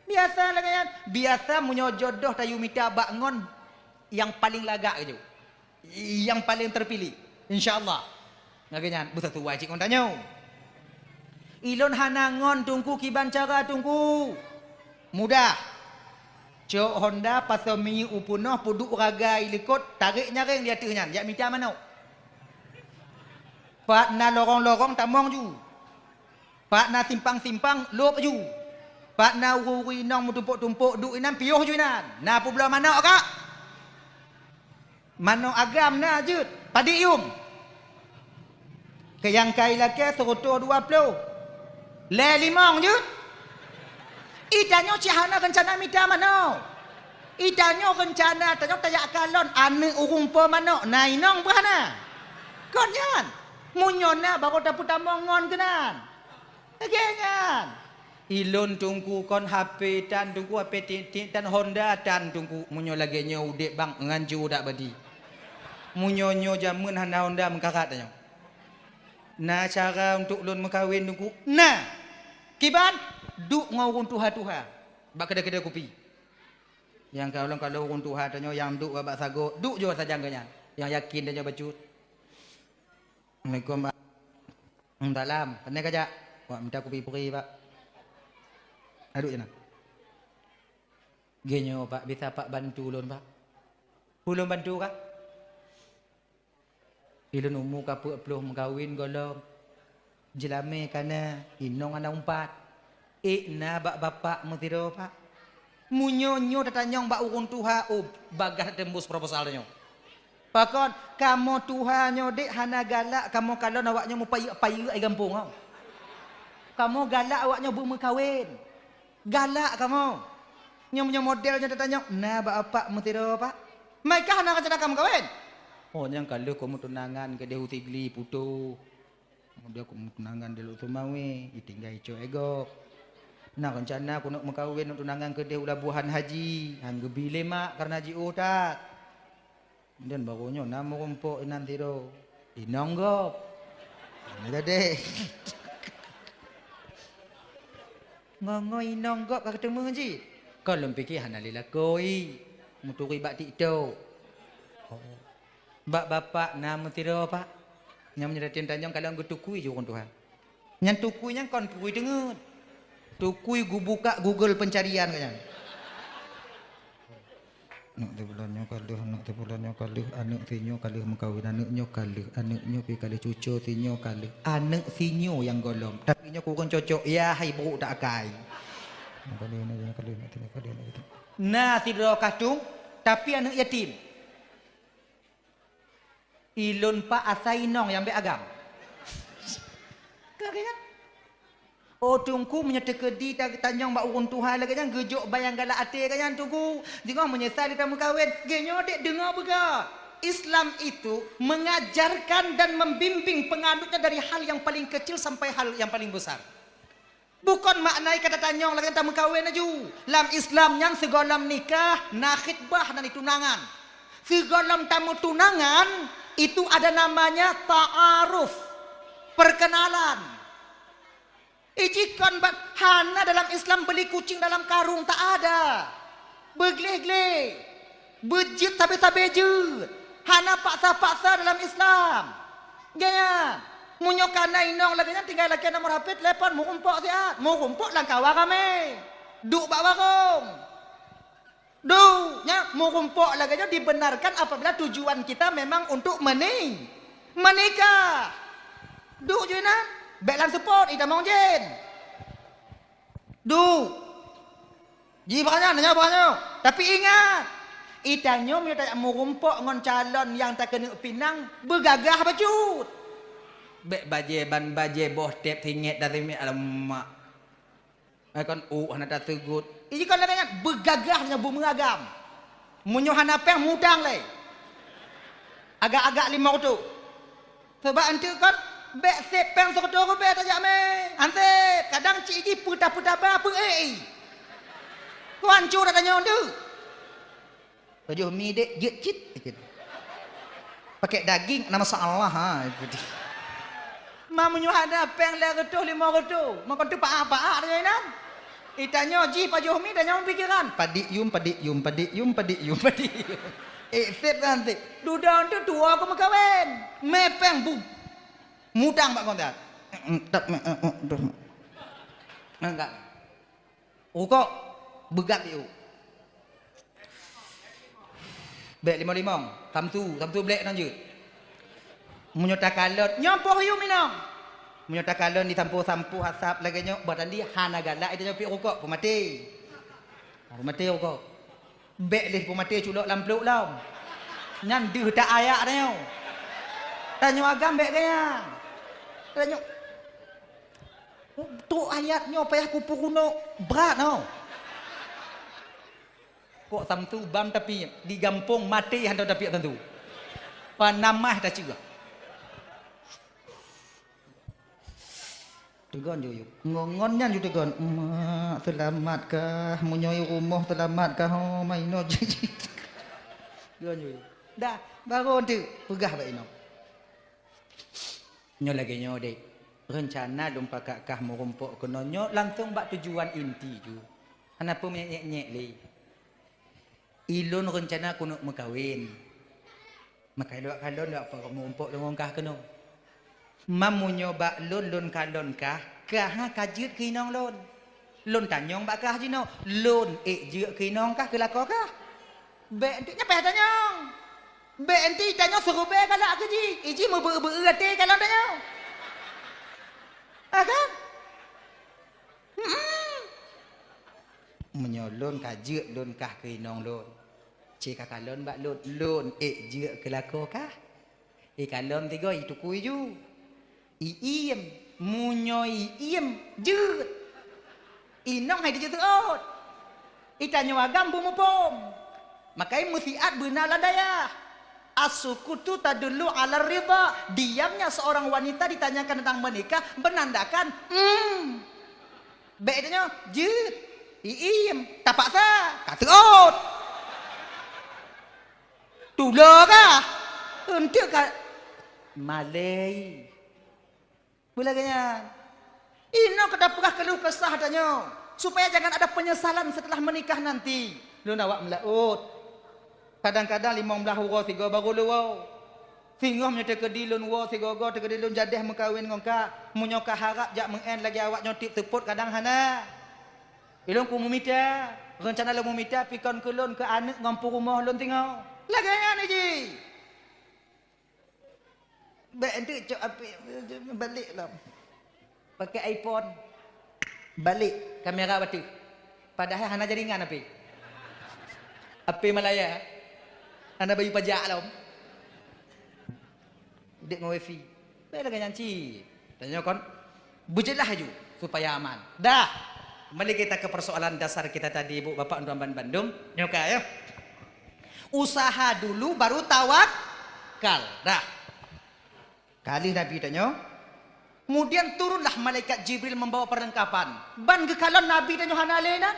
Biasa lagée nyan, biasa meunyoe jodoh tayue mita bak ngon nyang paleng lagak keujeuet, nyang paleng terpilih. Insya Allah. Lagée nyan, beusasuai cit ngon tanyoe. Ilôn hana ngon Teungku kiban cara Teungku. Mudah. Cok honda pasoe minyeuk u peunoh, peuduek raga i likot, tarek nyaréng di ateueh nyan, jak mita manok. Pat na lorong-lorong tamong ju. Pat na simpang-simpang lôb ju. Pat na ureuëng-ureuëng inong meutumpok-tumpok duek inan piôh ju inan. Na peubloe manok kak? Manok agam na jeuet, padit yum. Keu nyang ka ilakée seureutôh dua ploh. Lhée limong jeuet. I tanyoe cit hana reuncana mita manok. I tanyoe reuncana tanyoe tajak kalon aneuëk ureuëng po manok, na inong peue hana. Kon nyan, meunyoe na barô tapeutamong ngon keunan. Lagée nyan. Ilôn Teungku kon H P tan Teungku, H P tiek-tiek tan, honda tan Teungku. Meunyoe lagée nyoe udeb bang ngan ju dak badi. Meunyoe nyoe jameun hana honda meukarat tanyoe. Na cara untuk lôn meukawen Teungku? Na. Kiban? Duek ngon ureuëng tuha-tuha bak keudée-keudée kupi. Nyang ka ulôn kalon ureuëng tuha tanyoe nyang duek bak sagoe, duek ju sajan geuh nyan. Nyang yakin tanyoe bacut. Assalamualaikum, Pak. Salam. Pane kajak? Wak mita kupi puri, Pak. Aduk je na. Geuh nyoe, Pak, bisa Pak bantu lôn, Pak? Ulôn bantu kah? Ilôn umu ka peuet ploh meukawen gohlom. Jeulamé ka na, inong hana umpat. Ék na bak bapak meusidroe, Pak. Meunyoe nyoe tatanyong bak ureuëng tuha, oh, bagaih teumbus proposal nyoe. Pakon, kamoe tuha nyoe dek hana galak kamoe kalon awak nyoe meupayeuk-payeuk di gampông, oh. Kamoe galak awak nyoe beumeukawen. Galak kamoe. Nyoe meunyoe model nyoe tatanyong, na bak apak meusidroe, Pak? Meukah na rencana kamoe kawen? Oh, nyang ka lheueh keu meutunangan keudeh u Sigli putôh. Kemudian keu meutunangan di Lhokseumawe, itinggai icok e gob. Na rencana keuneuk meukawen, neuk tunangan keudeh u Labuhan Haji. Han geubi lé mak kareuna jiôh that. Dan barô nyoe na meurumpok inan sidroe. Inong gob. Ini tadi. Ngon-ngon inong gob ka keuteumé jih. Kon lôn pike hana lé lakoe. Meuturi bak TikTok. Oh. Bak bapak na meusidroe, Pak. Nyang meunyoe tanyong kalon geutukui ju ureueng tuha. Nyan tukui nyan kon tukui teungeut. Tukui geubuka Google pencarian ka nyan. Aneuk teubulan nyoe ka lheueh, aneuk teubulan nyoe ka lheueh, aneuk sinyoe ka lheueh meukawen, aneuk nyoe ka lheueh, aneuk nyoe pi ka lheueh cuco sinyoe ka lheueh, aneuk sinyoe nyang gohlom. Tapi nyoe kureueng cocok, ya hai brôk tak akai. Nyoe ka lheueh, nyoe ka lheueh, nyoe ka lheueh, nyoe ka lheueh. Na sidroe kah tueng, tapi aneuk yatim. Ilôn pak asai inong nyang bèk agam. Ka, ka, ka. Oh, Teungku, meunyoe teukeudi ta-, tanyong bak ureueng tuha lagèe nyan, geujok ban nyang galak até ka nyan, Teungku. Singoh meunyeusai lé tameukawen. Geuh nyoe dek deungoe beugöt. Islam itu mengajarkan dan membimbing penganutnya dari hal yang paling kecil sampai hal yang paling besar. Bukon makna ka tatanyong lagèe tameukawen laju. Lam Islam nyan sigohlom nikah, na khitbah, na tunangan. Sigohlom tameutunangan, itu ada namanya ta'aruf, perkenalan. Iji kon ban hana dalam Islam beli kucing dalam karung, tak ada. Beugleh-gleh. Beujeuet sabe-sabe jeuet. Hana paksa-paksa dalam Islam. Gaya. Meunyoe kana inong lagèe nyan tinggai lakèe nomor H P telepon, meurumpok siat. Meurumpok lam kawan ramè. Duek bak warong. Duek, nyan meurumpok lagèe nyan dibenarkan apabila tujuan kita memang untuk meni-, menikah. Duek ju inan, bèk lam seupôt, itamong jén. Duek. Ji bak nyan, nyan bak nyoe. Tapi ingat, itanyoe meunyoe tajak meurumpok ngon calon nyang takeuneuk pinang, beugagah bacut. Bèk bajèe ban bajèe boh tép singèt dan singèt, alamak. Eh, kon ôk hana taseugot. Iji kon lagèe nyan, beugagah nyoe beumeuragam. Meunyoe hana pèng, mutang lé. Agak-agak limong reutôh. Sabab eunteuk kon, bèk sép pèng sireutôh ribèe tajak mè. Ansép, kadang cit jih peutah-peutah ba peu-ék i. Tuan cu dak tanyoe eunteuk. Pajoh mi dek jeuet cit. Pakai daging, na masalah, ha, gitu. Ma meunyoe hana pèng lhèe reutôh, limong reutôh, meukeunteuk paah-paah tanyoe inan. Itanyoe jih pajoh mi, tanyoe pikiran. Padik yum, padik yum, padik yum, padik yum, padik yum. Eh, sép kan, sép. Dudoe tu tuwoe keu meukawen. Mè pèng bu-, mutang bak kontak. Enggak. Rukok, beugab di u. Bèk limong-limong, samsu, samsu blék nang jeuet. Meunyoe takalon, nyoe poh yum inong. Meunyoe takalon disampoe-sampoe asap lagèe nyoe, bah tandi hana galak ita nyoe piep rukok, peumaté. Peumaté rukok. Bèk lé peumaté culok lam plôk lom. Nyan deuh tak ayak tanyoe. Tanyoe agam bèk gaya. Tanyoe Trok ayat nyoe payah kupeurunoe brat nyoe. Kok samsu bam tapi di gampông maté hana tapi samsu. Panamah taceugah. Teugon ju yuk. Ngon-ngon nyan ju teugon. Mak, seulamat kah? Meunyoe rumoh seulamat kah? Oh, mainoe jih. Teugon ju yuk. Dah, baru tu peugah bak inoe. Nyoe lagèe nyoe deh, reuncana lôn pakat kah meurumpok keunoe nyoe langsong bak tujuan inti ju. Hana peue meunyèk-nyèk lé. Ilôn reuncana keuneuk meukawen. Maka ilôn kalon lôn meurumpok lôn ngon kah keunoe. Meunyoe bak lôn, lôn kalon kah, kah ka jeuet keu inong lôn. Lôn tanyong bak kah jinoe, lôn ék jeuet keu inong kah, keu lakoe kah? Bèk enteuk nyan payah tanyong. Bèk enteuk tanyong seurubèe galak keu jih, iji meubeu-beu até kalon tanyong. Ha kan? Hmm. Meunyoe lôn ka jeuet lôn kah keu inong lôn, ci ka kalon bak lôn, lôn ék jeuet keu lakoe kah? Ikalon tiga itukui ju. Iiem. Meunyoe iem, jeuet. Inong hai dijeuet seuôt. Itanyoe agam beumuphom. Makai meusiat beuna lam dayah. As-sukutu tadullu 'ala ridha. Diamnya seorang wanita ditanyakan tentang menikah menandakan, hmm. Bèk tanyoe, jeuet. Iem, tapaksa, ka seuôt. Tulo kah? Eunteuk ka malèe. Peulagèe nyan. Inoe keuh tapeugah keuluh kesah tanyoe, supaya jangan ada penyesalan setelah menikah nanti. Lôn awak meulaôt. Kadang-kadang limong blaih uroe sigoe barô lôn woe. Singoh meunyoe teukeudi lôn woe sigoe-goe, teukeudi lôn jadeh meukawen ngon kah. Meunyoe kah harab jak meu'en lagèe awak nyoe tiep seupôt, kadang hana. Ilôn ku meumita, reuncana lôn meumita pikon keu lôn, keu aneuk ngon peurumoh lôn singoh. Lagèe nyan jih. Bèk eunteuk cok apèe, balek lom. Pakai iPhone. Balek kamera bateue. Padahai hana jaringan apèe. Apèe Malaya. Hana bayeue pajak lom. Dek ngon wifi. Bèk lagèe nyan cit. Tanyoe kon. Beujeulaih laju supaya aman. Dah. Kembali kita ke persoalan dasar kita tadi, Ibu, Bapak, tuan-tuan bandum. Nyoe ka, ya. Usaha dulu baru tawakal. Dah. Ka lheueh Nabi tanyoe. Kemudian turunlah malaikat Jibril membawa perlengkapan. Ban geukalon Nabi tanyoe hana lé nan.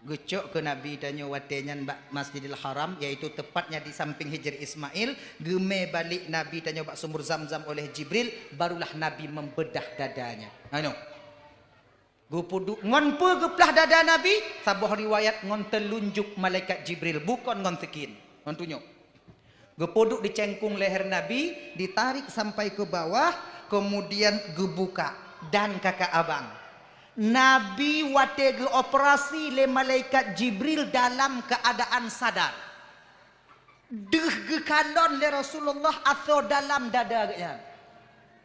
Geucok keu Nabi tanyoe watèe nyan bak Masjidil Haram, yaitu tepatnya di samping Hijr Ismail, geumè balek Nabi tanyoe bak sumur Zamzam oleh Jibril, barulah Nabi membedah dadanya. Anu. Geupeuduek ngon peue geuplah dada Nabi, saboh riwayat ngon teulunjuk malaikat Jibril, bukon ngon sikin, ngon tunyok. Geupeuduek di cengkung leher Nabi, ditarik sampai ke bawah, kemudian geubuka dan kakak abang. Nabi watèe geuoperasi lé malaikat Jibril dalam keadaan sadar. Deuh geukalon lé Rasulullah asoe dalam dada geuhnyan.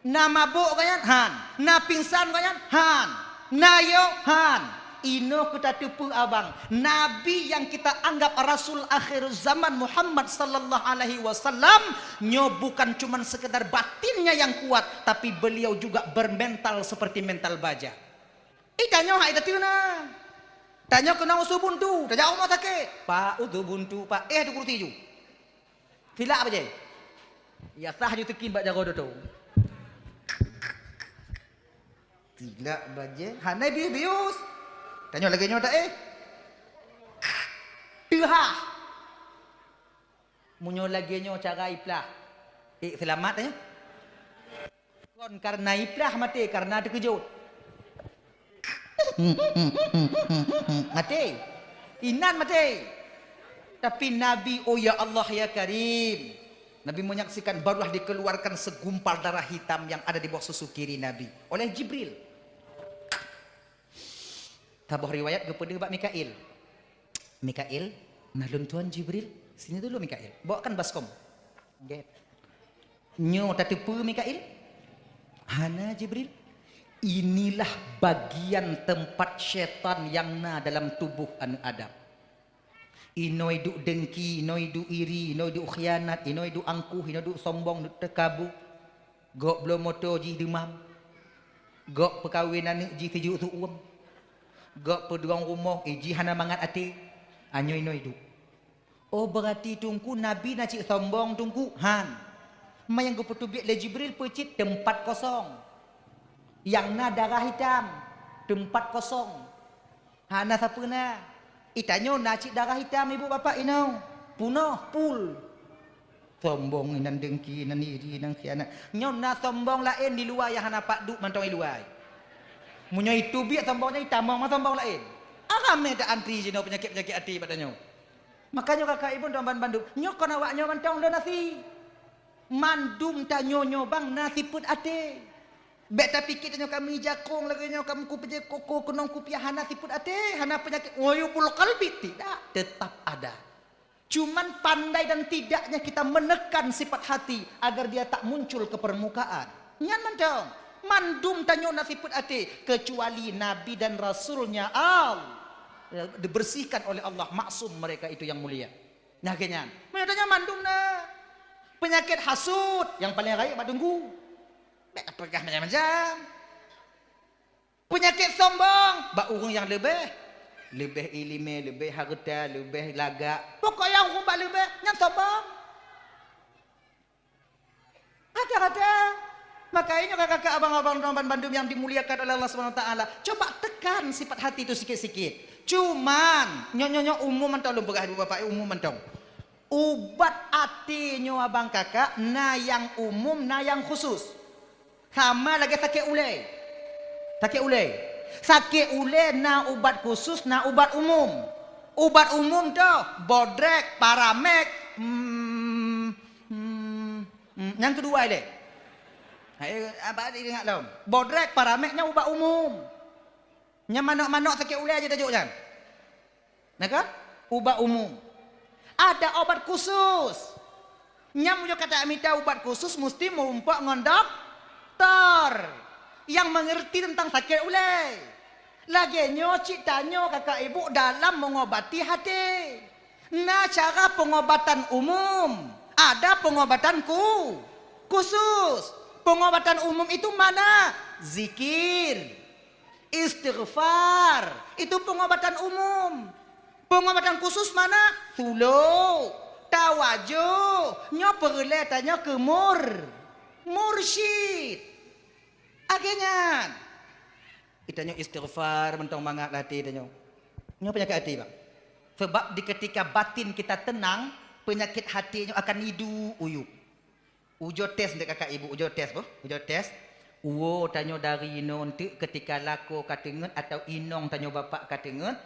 Na mabök geuhnyan? Han. Na pingsan geuhnyan? Han. Na yo? Han. Inoe keuh tateupeue abang, Nabi yang kita anggap Rasul akhir zaman Muhammad sallallahu alaihi wasallam, nyoe bukan cuman sekedar batinnya yang kuat, tapi beliau juga bermental seperti mental baja. Eh, tanyoe hai tateuna. Tanyoe keunong usu buntu, tajak rumoh sakét. Pak, usu buntu, Pak. Eh, dikurusi ju. Silak bajèe. Ya sah ju teukin bak jaroe doto. Silak bajèe, hana bius-bius. Tanyoe lagèe nyoe dak, eh. Teuhah. Meunyoe lagèe nyoe cara iplah. Eh, seulamat, eh. Kon karena iplah maté, karena teukeujot. Maté. Inan maté. Tapi Nabi, oh ya Allah, ya Karim. Nabi menyaksikan, barulah dikeluarkan segumpal darah hitam yang ada di bawah susu kiri Nabi oleh Jibril. Saboh riwayat geupeudeuh bak Mikail. Mikail, nah lôn tuan Jibril, sini dulu Mikail. Bawakan baskom. Nyoe tateupeue Mikail? Hana Jibril. Inilah bagian tempat syaitan yang na dalam tubuh aneuk Adam. Inoe duek dengki, inoe duek iri, inoe duek khianat, inoe duek angkuh, inoe duek sombong, duek teukabu. Gok bloe moto jih deumam. Gok peukawen aneuk jih sijuek seuuem. Gok peudong rumoh, eh, jih hana mangat até. Anyoe inoe duek. Oh, berarti Teungku Nabi na cit sombong Teungku? Han. Ma nyang geupeuteubiet lé Jibril peucit teumpat kosong. Nyang na darah hitam, teumpat kosong. Hana sapeue na. Itanyoe na cit darah hitam ibu bapak inoe. Punoh, pul. Sombong inan dengki, inan iri, inan khianat. Nyoe na sombong laén di luwa nyang hana pat duek mantong i luwa. Meunyoe itu biet sombong nyan itamong ma sombong laén. Aramé ta antri jinoe peunyakét-peunyakét até bak tanyoe. Makanya kakak ibu dan ban bandum, nyoe kon awak nyoe mantong lôn asi. Mandum tanyoe nyoe bang na sifeuet até. Bèk tapikir tanyoe kami jakong lagèe nyoe, kami kupeujeuet koko keunong kupiah hana sifeuet até, hana peunyakét uyubul qalbi, tidak, tetap ada. Cuman pandai dan tidaknya kita menekan sifat hati agar dia tak muncul ke permukaan. Nyan mantong, mandum tanyoe na sifeuet até, kecuali Nabi dan Rasulnya Allah. Dibersihkan oleh Allah, maksum mereka itu yang mulia. Nah, keu nyan. Meunyoe tanyoe mandum na. Peunyakét hasut nyang paleng rayeuk bak teungku. Bèk tapeugah macam-macam. Peunyakét sombong bak ureuëng nyang leubeh, leubeh iéleumé, leubeh hareuta, leubeh lagak. Pokok nyang ureuëng bak leubeh, nyan sombong. Kadang-kadang. Makanya kakak-kakak, abang-abang, teman bandum yang dimuliakan oleh Allah Subhanahu Wa Taala, coba tekan sifat hati itu sikit-sikit. Cuman, nyoe-nyoe umum mantong lôn peugah, ibu bapak, umum mantong. Ubat até nyoe abang kakak, na nyang umum, na nyang khusus. Sama lagée sakét ulée. Sakét ulée. Sakét ulée na ubat khusus, na ubat umum. Ubat umum tu bodrek, paramek, hmm, hmm, hmm, nyang keudua ilée. Hai, apa ingat lom? Bodrek, paramek nyan ubat umum. Nyang manok-manok sakét ulée aja tajok nyan. Nah kan? Ubat umum. Ada obat khusus. Nyang meunyoe ka tamita ubat khusus, musti meurumpok ngon doktor nyang mengerti tentang sakét ulée. Lagée nyoe cit tanyoe kakak ibu dalam mengobati hati. Na cara pengobatan umum, ada pengobatan ku, khusus. Pengobatan umum itu mana? Zikir. Istighfar, itu pengobatan umum. Pengobatan khusus mana? Suluk, tawajuh, nyoe peureulée tanyoe keu mur-, mursyid. Akhé nyan, itanyoe istighfar mantong mangat lam até tanyoe. Nyoe peunyakét até, Bang. Sebab di ketika batin kita tenang, peunyakét até nyoe akan iduek uyuek. Ujoe tes dek kakak ibu, ujoe tes boh, ujoe tes. Uwoe tanyoe dari inoe enteuk ketika lakoe ka teungeut atau inong tanyoe bapak ka teungeut,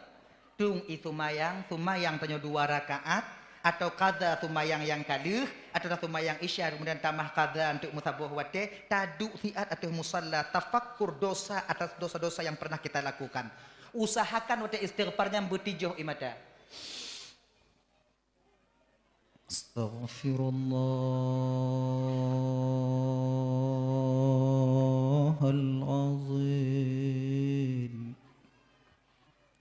tueng ie seumayang, seumayang tanyoe dua rakaat, atau qadha seumayang nyang ka lheueh, atau seumayang isya kemudian tamah qadha enteuk meusaboh watée, taduek siat ateueh musalla, tafakkur dosa atas dosa-dosa yang pernah kita lakukan. Usahakan watée istighfar nyan beutijoh ie mata. Astaghfirullahal azim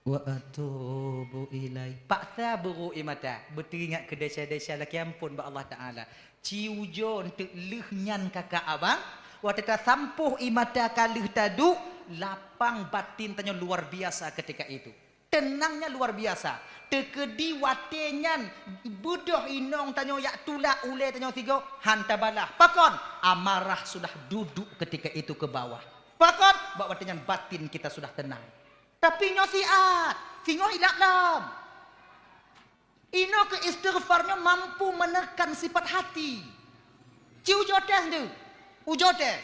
wa atubu ilaih. Paksa beurôk ie mata, beuteuingat keu desya-desya lakée amphon bak Allah Taala. Ci ujoe enteuk lheueh nyan kakak abang, watée tasampôh ie mata ka lheueh taduek, lapang batin tanyoe luar biasa ketika itu. Tenangnya luar biasa. Teukeudi watée nyan beudôh inong tanyoe jak tulak ulée tanyoe sigoe, han tabalah. Pakon? Amarah sudah duduk ketika itu ke bawah. Pakon? Bak watée nyan batin kita sudah tenang. Tapi nyoe siat, singoh ilab lom. Inoe keu istighfar nyoe mampu menekan sifat hati. Ci ujoe tes tu. Ujoe tes.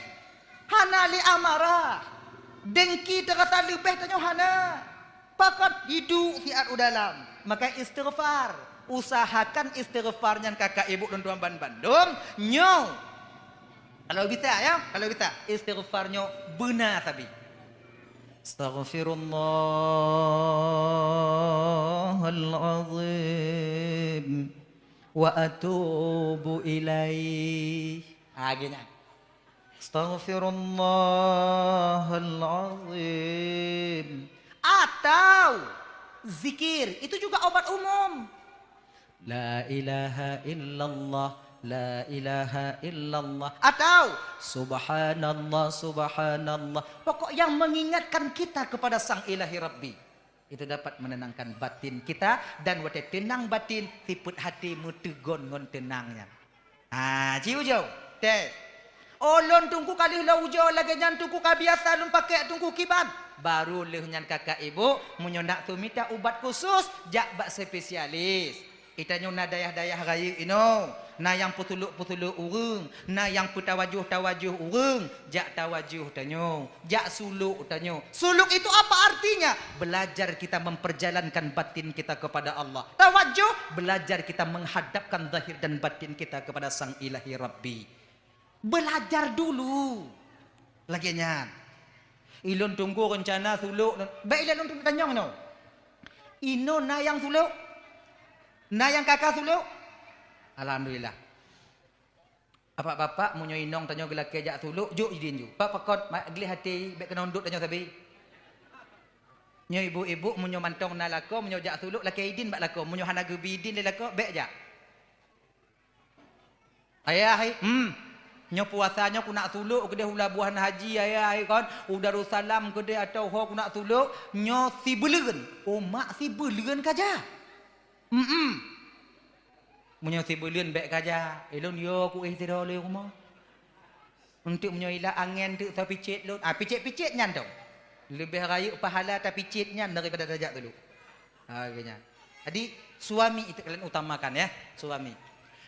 Hana lé amarah. Dengki teurasa leubeh tanyoe hana. Pakon? Iduek siat u dalam. Maka istighfar. Usahakan istighfar nyan kakak ibu dan tuan ban bandum. Nyoe. Kalau bisa ya, kalau bisa. Istighfar nyoe beuna sabe. Astaghfirullahal azim. Wa atubu ilaih. Ha, geuh nyan. Astaghfirullahal azim. Atau zikir, itu juga obat umum. La ilaha illallah, la ilaha illallah. Atau subhanallah, subhanallah. Pokok yang mengingatkan kita kepada Sang Ilahi Rabbi. Itu dapat menenangkan batin kita, dan watée tenang batin, sifat hati meuteugon ngon tenang nyan. Ha, ci ujoe. Tes. Oh, lôn teungku ka lheueh lôn ujoe lagée nyan, teungku ka biasa lôn pakai teungku kiban. Baru lheueh nyan kakak ibu, meunyoe nak sumita ubat khusus, jak bak spesialis. Itanyoe na dayah-dayah rayeuk inoe, na nyang peusulok-peusulok ureuëng, na nyang peutawajoh-tawajoh ureuëng, jak tawajoh tanyoe, jak sulok tanyoe. Sulok itu apa artinya? Belajar kita memperjalankan batin kita kepada Allah. Tawajoh, belajar kita menghadapkan zahir dan batin kita kepada Sang Ilahi Rabbi. Belajar dulu. Lagée nyan. Ilôn tunggu rencana sulok. Baik ilée lôn tanyong inoe. Inoe na nyang sulok? Na nyang kaka sulok? Alhamdulillah. Bapak-bapak, meunyoe inong tanyoe geulakée jak sulok, jok idin ju. Pak pakon, ma-, gleh até, bék keunoe dot tanyoe sabe. Nyoe ibu-ibu, meunyoe mantong na lakoe, meunyoe jak sulok, lakée idin bak lakoe. Meunyoe hana geubi idin lé lakoe, bék jak. Ayah, hai, hmm. Nyoe puasa nyoe kunak sulok keudeh u Labuhan Haji ayah kon, u Darussalam keudeh atau ho kunak sulok, nyoe sibeuleuen. Oh mak, sibeuleuen ka jak. Mm-mm. Meunyoe sibeuleuen bèk ka jak, ilôn yo kuéh sidroe lé rumoh. Untuk meunyoe ilah angén teuk soe picet lôn. Ah, picet-picet nyan dong. Leubeh rayeuk pahala tapicet nyan daripada tajak sulok. Ha, geuh nyan. Jadi, suami itu kalian utamakan ya, suami.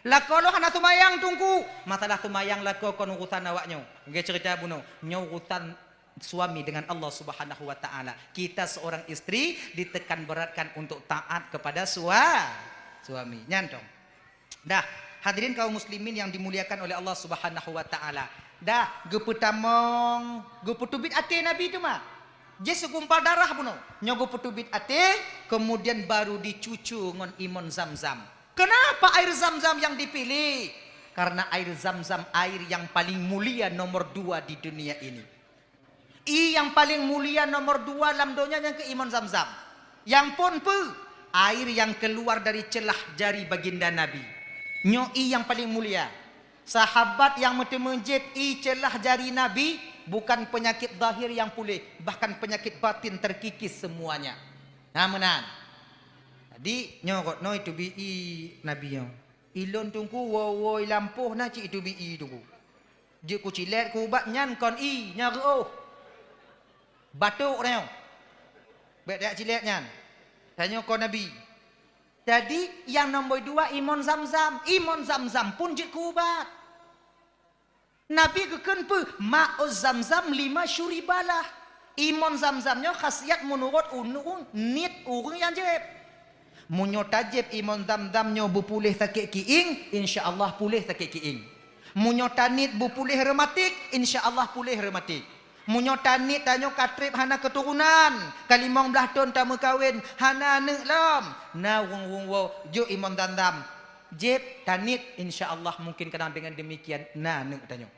Lakoe lôn hana seumayang, Teungku. Masalah seumayang lakoe kon urusan awak nyoe. Nggih, cerita bunoe. Nyoe urusan suami dengan Allah Subhanahu wa Ta'ala. Kita seorang istri ditekan beratkan untuk taat kepada sua-, suami. Nyan dong. Dah, hadirin kaum muslimin yang dimuliakan oleh Allah Subhanahu wa Ta'ala. Dah, geupeutamong, geupeuteubiet até Nabi teuma. Jih segumpal darah bunoe. Nyoe geupeuteubiet até, kemudian baru dicucu ngon imon Zam-Zam. Kenapa air Zam-Zam yang dipilih? Karena air Zam-Zam air yang paling mulia nomor dua di dunia ini. Ie nyang paleng mulia nomor dua lam donya nyang keu imon Zam-Zam. Nyang phon peue? Air nyang keluar dari celah jari baginda Nabi. Nyoe ie nyang paleng mulia. Sahabat nyang meuteumé jieb ie celah jari Nabi, bukan penyakit zahir nyang puléh, bahkan penyakit batin terkikis semuanya. Nah, meunan. Jadi, nyoe gobnyan iteubiet ie Nabi nyoe. Ilôn Teungku, woe-woe i lampôh na cit iteubiet ie Teungku. Jeuet kucilét kuubat nyan kon ie, nyan reuôh. Batuk tanyoe. Bèk tajak cilét nyan. Tanyoe kon Nabi. Jadi, nyang nomor dua imon Zam-Zam. Imon Zam-Zam pun jeuet kuubat. Nabi geukheun peue? Ma'uz Zam-Zam lima syuribalah. Imon Zam-Zam nyoe khasiat meunurot ureueng niet ureueng nyang jieb. Meunyoe tajieb imon Zam-Zam nyoe beupuléh sakét kiéng, insya Allah puléh sakét kiéng. Meunyoe taniet beupuléh reumatik, insya Allah puléh reumatik. Meunyoe taniet tanyoe ka trép hana keuturonan, ka limong blaih thon tameukawen, hana aneuk lom, na ureueng-ureueng woe jok imon Zam-Zam. Jieb, taniet, insya Allah mungkin kadang dengan demikian na aneuk tanyoe.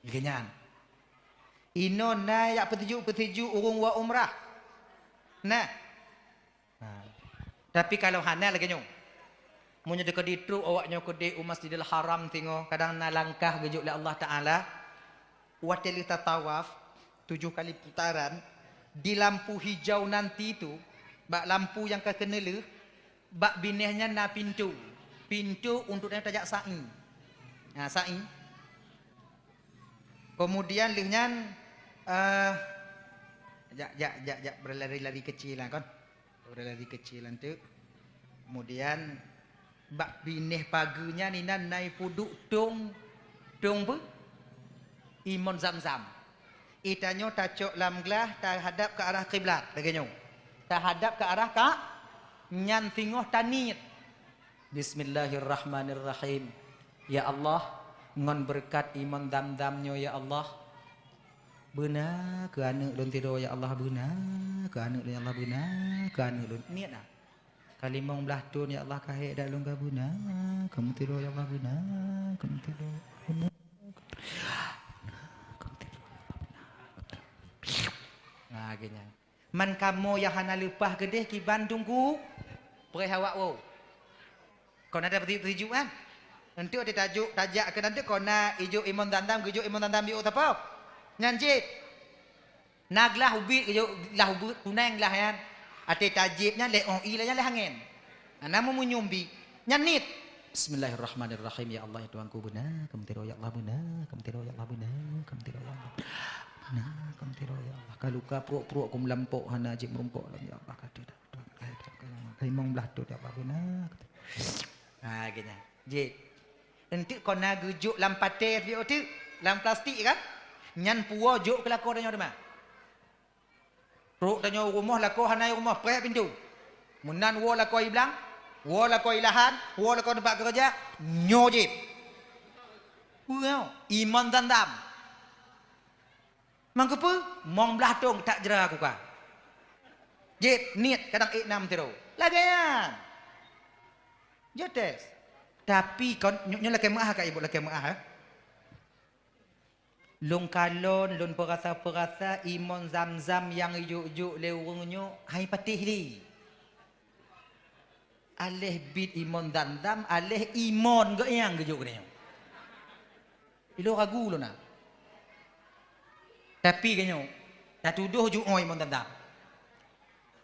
Lagèe nyan. Inoe na jak peusijuek-peusijuek ureueng woe umrah. Nah. Ha. Tapi kalau hana lagèe nyoe. Meunyoe teukeudi trok awak nyoe keudeh u Masjidil Haram singoh, kadang na langkah geujok lé Allah Taala. Watèe lheueh tatawaf tujoh kali putaran, di lampu hijau nanti tu, bak lampu nyang ka keuneulheueh, bak binéh nyan na pintoe. Pintoe untuk tajak sa'i. Ha, sa'i. Kemudian lheueh nyan, eh, jak, jak, jak, jak, berlari-lari kecil lah kon. Berlari kecil lah tu. Kemudian bak binéh pageue nyan inan na ipeuduek tong, tong peue? Imon Zam-Zam. Ie tanyoe tacok lam glah tahadap ke arah kiblat, lagèe nyoe. Tahadap ke arah ka-, nyan singoh taniet. Bismillahirrahmanirrahim. Ya Allah, ngon beureukat imon Zam-Zam nyoe, ya Allah, beuna keu aneuk lôn tidoe, ya Allah, beuna keu aneuk lôn, ya Allah, beuna keu aneuk lôn. Niet na. Ka limong blaih thon, ya Allah, ka hék dak lôn ka beuna keu tidoe, ya Allah, beuna keu tidoe, beuna keu tidoe. Nah, geuh nyan. Man kamoe nyang hana leupah keudeh kiban Teungku, preh awak woe. Kon na tapeusijuek-sijuek kan? Enteuk teutajok tajak keu nanteuk kon na ijok imon Zam-Zam, geujok imon Zam-Zam jok sapo? Nyan cit. Na glah ubit geujok, glah ubit kuneng glah nyan. Até tajieb nyan lé ôh ie lé nyan lé angén. Nah, na meumunyum bi. Nyan niet. Bismillahirrahmanirrahim. Ya Allah, ya Tuhanku, beuna keu tidoe, ya Allah, beuna keu tidoe, ya Allah, beuna keu tidoe, ya Allah. Beuna keu tidoe, ya Allah. Ka luka pruek-pruek ku meulampok hana jeuet meurumpok lom, ya Allah, ka tidoe. Ka limong blaih thon, ya Allah, beuna keu tidoe. Ha, geuh nyan. Jih. Enteuk kon na geujok lam patée, lam plastik kan? Nyan puwoe jok keu lakoe tanyoe teuma. Trok tanyoe u rumoh, lakoe hana i rumoh, preh pintoe. Meunan woe lakoe i blang, woe lakoe i lahan, woe lakoe teumpat keureuja, nyoe jieb. Peue nyoe? Imon Zam-Zam. Mangkeupeu? Mong blaih tong that jra kuka. Jieb, niet, kadang ék nam tidoe. Lagèe nyan. Jeuet tes. Tapi kon, nyoe, nyoe lakèe meu'ah ka ibu, lakèe meu'ah, eh. Lôn kalon, lôn peurasa-peurasa imon Zam-Zam nyang ijok-jok lé ureueng nyoe hai patéh lé. Aléh bit imon Zam-Zam, aléh imon geuh nyang geujok nyoe. Ilôn ragu lôn na. Tapi geutanyoe tatudoh jiôh imon Zamzam.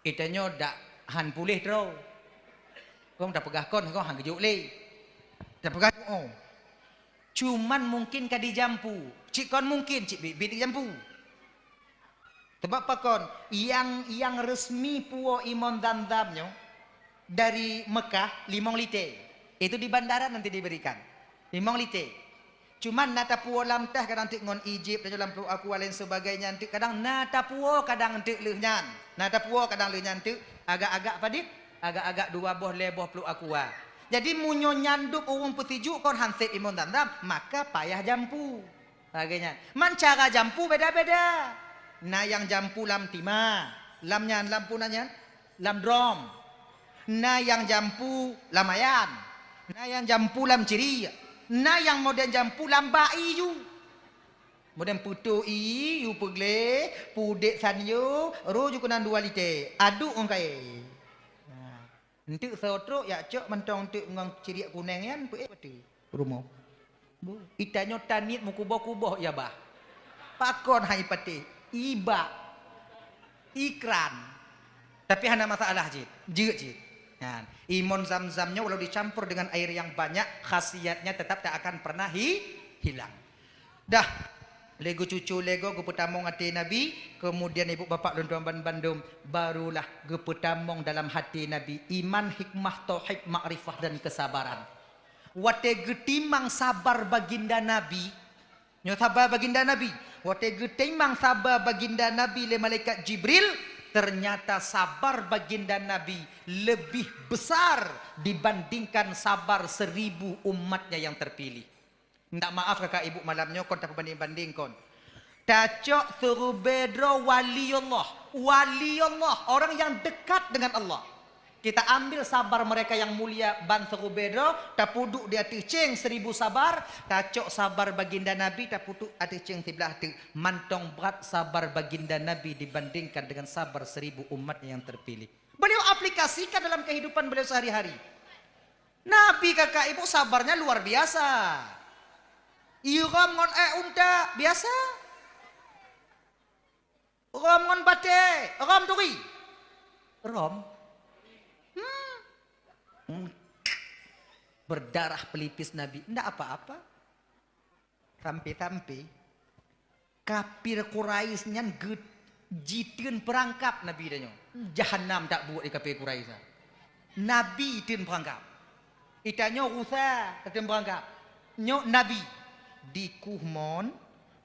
Geutanyoe dak han puléh droe. Kong tapeugah kon, kong han geujok lé. Tapeugah jiôh. Cuman mungkin ka dijampu. Cit kon mungkin, cit biet-biet dijampu. Sebab pakon, nyang, nyang resmi puwoe imon Zamzam nyoe dari Mekah limong lité. Itu di bandara nanti diberikan. Limong lité. Cuman na tapuwoe lam teh kadang teuk ngon Egypt, dan lam Pluit Aqua lain sebagainya teuk kadang na tapuwoe kadang teuk lheueh nyan. Na tapuwoe kadang lheueh nyan teuk agak-agak padit, agak-agak dua boh lhèe boh Pluit Aqua. Jadi meunyoe nyan dub ureuëng peusijuek kon han sép imon Zamzam, maka payah jampu. Lagée nyan. Man cara jampu beda-beda. Na nyang jampu lam tima, lam nyan, lam puna nyan, lam drom. Na nyang jampu lam ayan. Na nyang jampu lam ciri. Na nyang modern jampu lam bak iyu. Modern peutoh iyu peugleh, pudek sanyo, roh ju keunan dua lité. Aduk ngon kae. Nah. Enteuk soe trok yak cok mantong enteuk ngon ciriek kuneng nyan peuék bateue rumoh. Itanyoe taniet meukuboh-kuboh ya bah. Pakon hai patéh? Ibak. Ikran. Tapi hana masalah cit. Jeuet cit. Nyan. Imon Zamzam nyoe walau dicampur dengan air yang banyak, khasiatnya tetap tak akan pernah hi, hilang. Dah, lé geucucu lé goe geupeutamong até Nabi, kemudian ibu bapak lôn tuan ban bandum, barulah geupeutamong dalam hati Nabi iman, hikmah, tauhid, makrifah, dan kesabaran. Watée geutimang sabar baginda Nabi, nyoe sabar baginda Nabi, watée geutimang sabar baginda Nabi lé malaikat Jibril, ternyata sabar baginda Nabi lebih besar dibandingkan sabar seribu umatnya yang terpilih. Minta maaf kakak ibu, malam nyoe kon tapeubanding-banding kon. Tacok seurubée droe wali Allah. Wali Allah, orang yang dekat dengan Allah. Kita ambil sabar mereka yang mulia ban seurubée droe, tapeuduek di ateueh céng seribu sabar, tacok sabar baginda Nabi, tapeuduek ateueh céng siblah teuk. Mantong brat sabar baginda Nabi dibandingkan dengan sabar seribu umat yang terpilih. Beliau aplikasikan dalam kehidupan beliau sehari-hari. Nabi kakak ibu sabarnya luar biasa. Irom ngon ék unta biasa. Rom ngon batée, rom turi. Rom. Hmm. Hmm. Berdarah pelipis Nabi, ndak apa-apa. Sampai-sampai kafir Quraisy nyan geu-, jiteun peurangkab Nabi tanyoe. Jahanam tabuet di kafir Quraisy nyan. Nabi teun peurangkab. Itanyoe rusa teun peurangkab. Nyoe Nabi dikuh mon,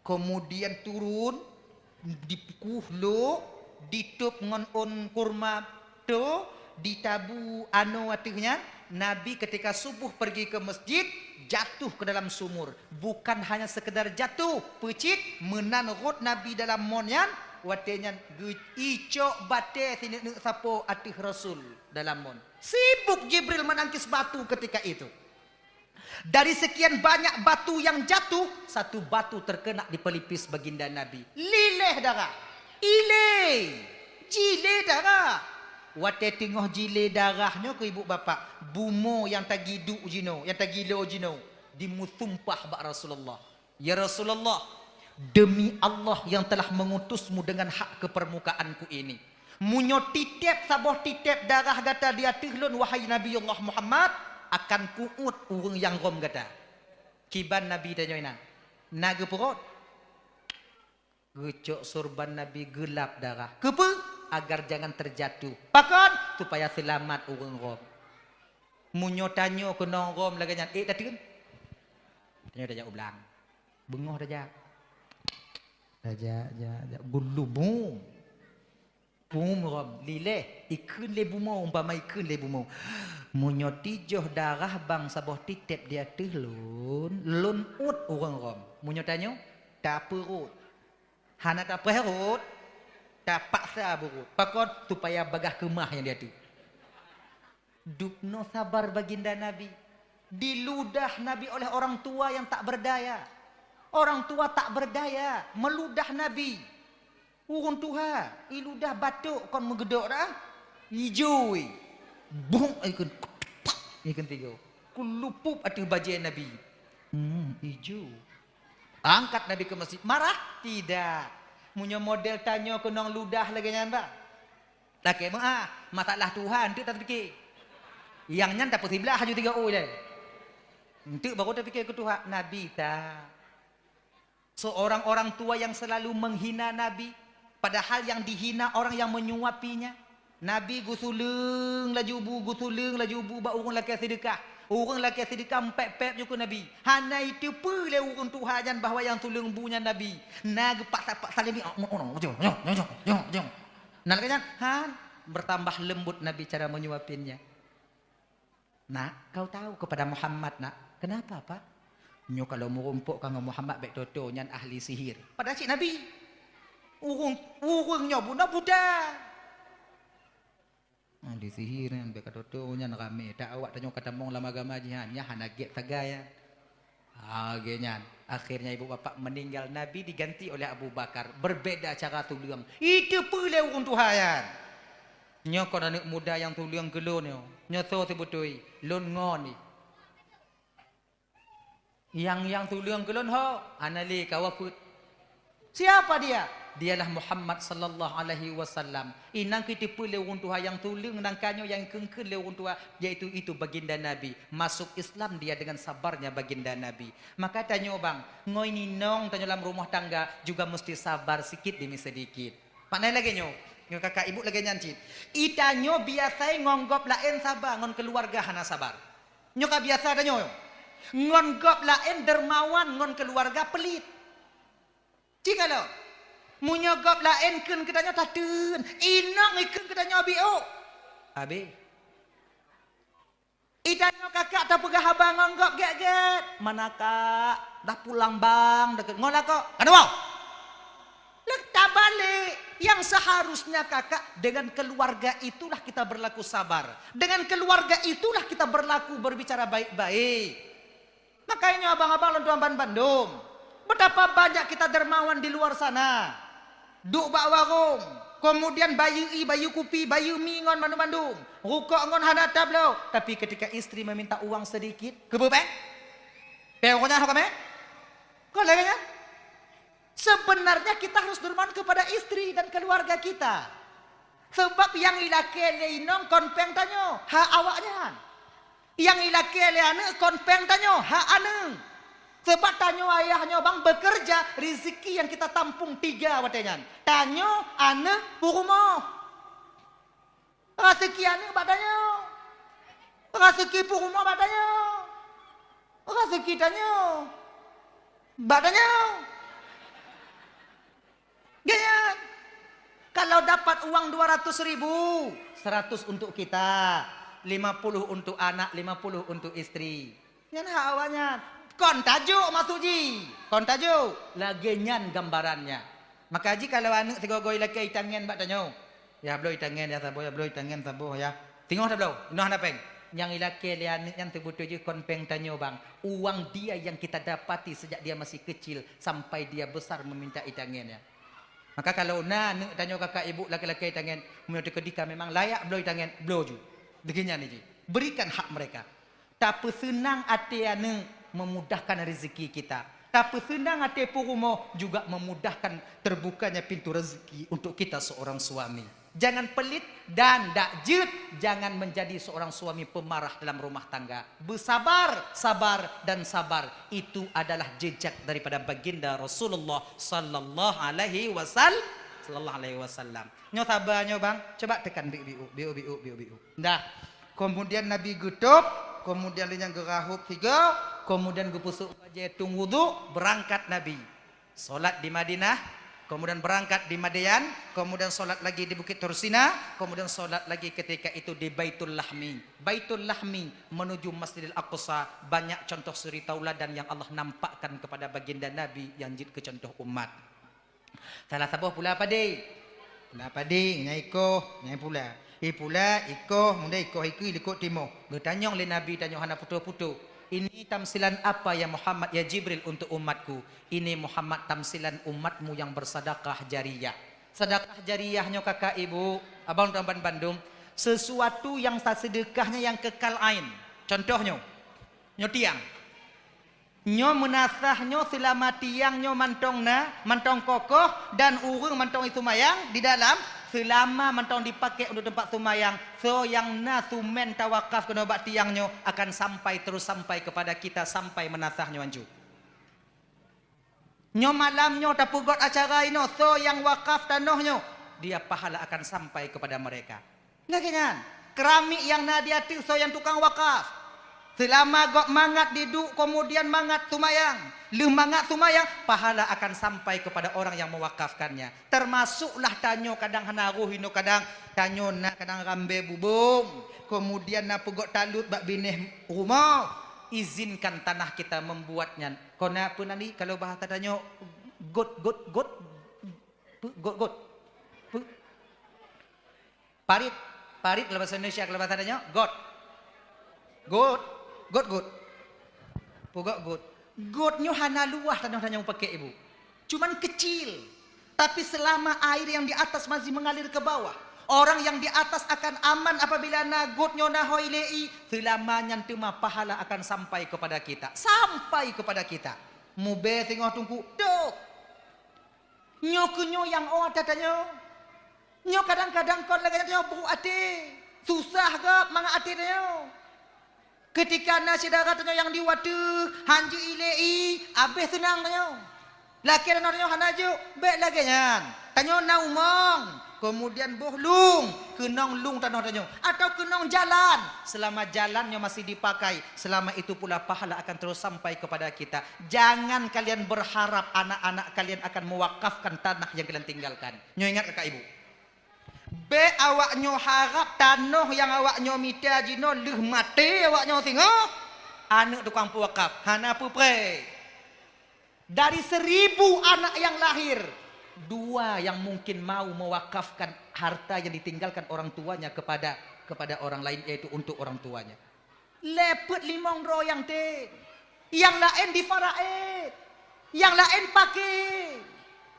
kemudian turun, dikuh lok, ditôb ngon ôn kurma, to, ditabu anoe ateueh nyan, Nabi ketika subuh pergi ke masjid, jatuh ke dalam sumur. Bukan hanya sekedar jatuh, peucit, meunan rhot Nabi dalam mon nyan, watée nyan geu-, icok batée sineuk-neuk sapo ateueh Rasul dalam mon. Sibuk Jibril menangkis batu ketika itu. Dari sekian banyak batu yang jatuh, satu batu terkena di pelipis baginda Nabi. Lileh darah. Ilé. Jilé darah. Watée teungoh jilé darah nyoe keu ibu bapak, bumoe nyang tagiduk jinoe, nyang tagilo jinoe, dimeusumpah bak Rasulullah. Ya Rasulullah, demi Allah yang telah mengutusmu dengan hak ke permukaanku ini, meunyoe titeb saboh titeb darah gata di ateueh lôn, wahai Nabiullah Muhammad, akan kuuet ureuëng nyang rom gata. Kiban Nabi tanyoe inan, na geupeuruet? Geucok sorban Nabi geulab darah. Keupeue? Agar jangan terjatuh. Pakon? Supaya seulamat ureuëng rom. Meunyoe tanyoe keunong rom lagée nyan, ék tateun? Tanyoe tajak u blang. Beungoh tajak. Tajak, jak, jak. Geulubu. Pum rom, lileh, ikheun lé bumoe, umpama ikheun lé bumoe. Meunyoe tijoh darah bang saboh titeb di ateueh lôn, lôn uet ureuëng rom. Meunyoe tanyoe, tapeuruet. Hana tapreh ruet, tapaksa beuruet. Pakon? Supaya bagaih keumah nyang di ateueh. Dubnoe sabar baginda Nabi. Diludah Nabi oleh orang tua yang tak berdaya. Orang tua tak berdaya, meludah Nabi. Ureuëng tuha, iludah batok kon meugeudok dah. Ijo, bung ikun, ikun tigo. Kulupuk ateueh bajée Nabi. Hmm, ijo. Angkat Nabi keu masjid, marah? Tidak. Meunyoe model tanyoe keunong ludah lagée nyan, bah. Lakée meu'ah, masalah tuha eunteuk tapike. Nyang nyan tapeusiblah laju tiga u ilée. Eunteuk barô tapike keu tuha, Nabi ta. Seorang orang tua yang selalu menghina Nabi, padahal yang dihina orang yang menyuapinya. Nabi geusuleueng laju bu, geusuleueng laju bu bak ureuëng lakée seudeukah. Ureuëng lakée seudeukah meupeuk-peuk ju keu Nabi. Hana iteupeue lé ureuëng tuha nyan bahwa nyang suleueng bu nyan Nabi. Na geupaksa-paksa lé mi, "Oh, oh, oh, jom, jom, jom, jom, jom, jom." Nah, lagée nyan, han, bertambah lembut Nabi cara menyuapinnya. "Nak, kau tahu kepada Muhammad, Nak?" "Kenapa, Pak?" "Nyoe kalau meurumpok ka ngon Muhammad, bék toto nyan ahli sihir." Padahal cit Nabi. Ureuëng, ureuëng nyoe bunoe buta. Ahli sihir nyan, bék ka toto nyan ramé. Tak awak tanyoe ka tamong lam agama jihan, nyan hana gét sagai nyan. Ha, lagée nyan. Akhirnya ibu bapak meninggal, Nabi diganti oleh Abu Bakar. Berbeda cara tuleueng. Iteupeue lé ureuëng tuha nyan. Nyoe kon aneuëk muda nyang tuleueng keu lôn nyoe. Nyoe soe sibeutôi? Lôn ngon jih. Nyang, nyang tuleueng keu lôn ho? Hana lé, kawa peuet. Siapa dia? Dialah Muhammad sallallahu alaihi wasallam. Inan keu iteupeue lé ureuëng tuha nyang tuleueng nangka nyoe nyang kheun-kheun lé ureuëng tuha, yaitu itu baginda Nabi. Masuk Islam dia dengan sabarnya baginda Nabi. Maka tanyoe bang, ngon inong tanyoe lam rumoh tangga juga meusti sabar sikit demi sedikit. Makna lagée nyoe, nyoe kakak ibu lagée nyan cit. Itanyoe biasai ngon gob laén saba, ngon keuluwarga hana sabar. Nyoe ka biasa tanyoe. Ngon gob laén dermawan, ngon keuluwarga pelit. Cit ka lom. Meunyoe gob laén kheun keu tanyoe tateun, inong ikheun keu tanyoe biôk. Habéh. Itanyoe kakak tapeugah haba ngon gob gét-gét. "Mana kak? Dah pulang bang?" Deket ngon lakoe. Ka neuwoe. Leuta balik. Yang seharusnya kakak, dengan keluarga itulah kita berlaku sabar. Dengan keluarga itulah kita berlaku berbicara baik-baik. Makanya abang-abang lôn tuan ban bandum, betapa banyak kita dermawan di luar sana. Duek bak warong, kemudian bayeue ie, bayeue kupi, bayeue mi ngon mandum-mandum. Rukok ngon hana tabloe, tapi ketika istri meminta uang sedikit, keubeue péng? Péng rukok nyan ho kamé? Kon lagée nyan? Sebenarnya kita harus dermawan kepada istri dan keluarga kita. Sebab nyang ilakée lé inong kon péng tanyoe, hak awaknyan. Nyang ilakée lé aneuëk kon péng tanyoe, hak aneuëk. Sebab tanyoe ayah nyoe bang bekerja, rezeki yang kita tampung tiga watée nyan. Tanyoe, aneuëk, peurumoh. Raseuki aneuëk bak tanyoe. Raseuki peurumoh bak tanyoe. Raseuki tanyoe bak tanyoe. Gaya. Kalau dapat uang dua ratus ribu, seratus untuk kita, lima puluh untuk anak, lima puluh untuk istri. Nyan hak awaknyan. Kon tajok maksud jih. Kon tajok. Lagée nyan gambarannya. Maka jih kalau aneuëk sigoe-goe ilakée itangen bak tanyoe, "Ya bloe itangen ya saboh, ya bloe itangen saboh ya." Singoh tabloe, inoe hana péng. Nyang ilakée lé aneuëk nyan teubeutôi jih kon péng tanyoe bang. Uang dia yang kita dapati sejak dia masih kecil sampai dia besar meminta itangen ya. Maka kalau na aneuëk tanyoe kakak ibu laki-laki itangen, meunyoe teukeudi ka memang layak bloe itangen, bloe ju. Degih nyan jih. Berikan hak mereka. Tapeuseunang até aneuëk memudahkan rezeki kita. Tapeuseunang até peurumoh juga memudahkan terbukanya pintu rezeki untuk kita seorang suami. Jangan pelit dan dak jeuet, jangan menjadi seorang suami pemarah dalam rumah tangga. Bersabar, sabar, dan sabar. Itu adalah jejak daripada baginda Rasulullah sallallahu alaihi wasal-, sallallahu alaihi wasallam. Nyoe saba nyoe bang, coba tekan biuk-biuk, biuk-biuk, biuk-biuk. Dah. Kemudian Nabi geutôb, kemudian lheueh nyan geurahôb sigoe, kemudian geupeusôk bajée tueng wudhu, beurangkat Nabi. Salat di Madinah, kemudian beurangkat di Madian, kemudian salat lagi di Bukit Tursina, kemudian salat lagi ketika itu di Baitul Lahmi. Baitul Lahmi menuju Masjidil Aqsa, banyak contoh suri tauladan yang Allah nampakkan kepada baginda Nabi nyang jeuet keu contoh umat. Salah saboh pula padé. Pula padé, nyang ikoh, nyang pula. Ipula, ikoh, muda ikoh ikui likot timoh. Geutanyong lé Nabi tanyoe hana putôh-putôh. "Ini tamsilan apa ya Muhammad, ya Jibril, untuk umatku?" "Ini Muhammad tamsilan umatmu yang bersedekah jariyah." Sedekah jariyah nyoe kakak ibu, abang dan ban bandum, sesuatu yang sa-, sedekahnya yang kekal ain. Contoh nyoe, nyoe tiang. Nyoe meunasah nyoe seulama tiang nyoe mantong na, mantong kokoh, dan ureuëng mantong jiseumayang di dalam, seulama mantong dipakai untuk teumpat seumayang, soe nyang na sumen tawakaf keunoe bak tiang nyoe akan sampai terus sampai kepada kita sampai meunasah nyoe anju. Nyoe malam nyoe tapeugöt acara inoe, soe nyang wakaf tanoh nyoe, dia pahala akan sampai kepada mereka. Lagée nyan, keramik nyang na di ateueh soe nyang tukang wakaf. Seulama gob mangat diduek, keumudian mangat seumayang, lheueh mangat seumayang, pahala akan sampai kepada orang yang mewakafkannya. Teumasuklah tanyoe kadang hana roh inoe, kadang tanyoe na kadang rambée bubông, keumudian na peugöt talot bak binéh rumoh. Izinkan tanah kita membuat nyan. Kon na peue nan di, kalau bahasa tanyoe, got, got, got, peue, got, got. Peue? Parit, parit kalau bahasa Indonesia, kalau bahasa tanyoe, got. Got, got, got. Peugöt got. Got nyoe hana luwah tanoh tanyoe pakek, Ibu. Cuman kecil. Tapi selama air yang di atas masih mengalir ke bawah, orang yang di atas akan aman apabila na got nyoe na hôi lé i, selama nyan teuma pahala akan sampai kepada kita. Sampai kepada kita. Mubée singoh teungku, dok. Nyoe keuh nyoe nyang ôh ata tanyoe. Nyoe kadang-kadang kon lagée nyan tanyoe brok até. Susah gob mangat até tanyoe. Keutika na syedara tanyoe nyang di watée han jeuet ilée i, abéh seunang tanyoe. Lakée tanoh tanyoe hana jok, bék lagée nyan. Tanyoe na umong, keumudian boh lueng, keunong lueng tanoh tanyoe, atawa keunong jalan. Selama jalan nyoe masih dipakai, selama itu pula pahala akan terus sampai kepada kita. Jangan kalian berharap anak-anak kalian akan mewakafkan tanah yang kalian tinggalkan. Nyoe ingat kakak ibu. Bék awak nyoe harab tanoh nyang awak nyoe mita jinoe lheueh maté awak nyoe singoh, aneuëk tukang peuwakaf hana peupreh. Dari seribu anak yang lahir, dua yang mungkin mau mewakafkan harta yang ditinggalkan orang tuanya kepada, kepada orang lain, yaitu untuk orang tuanya. Lhée peuet limong droe nyang tem. Nyang laén di Faraid. Nyang laén paké.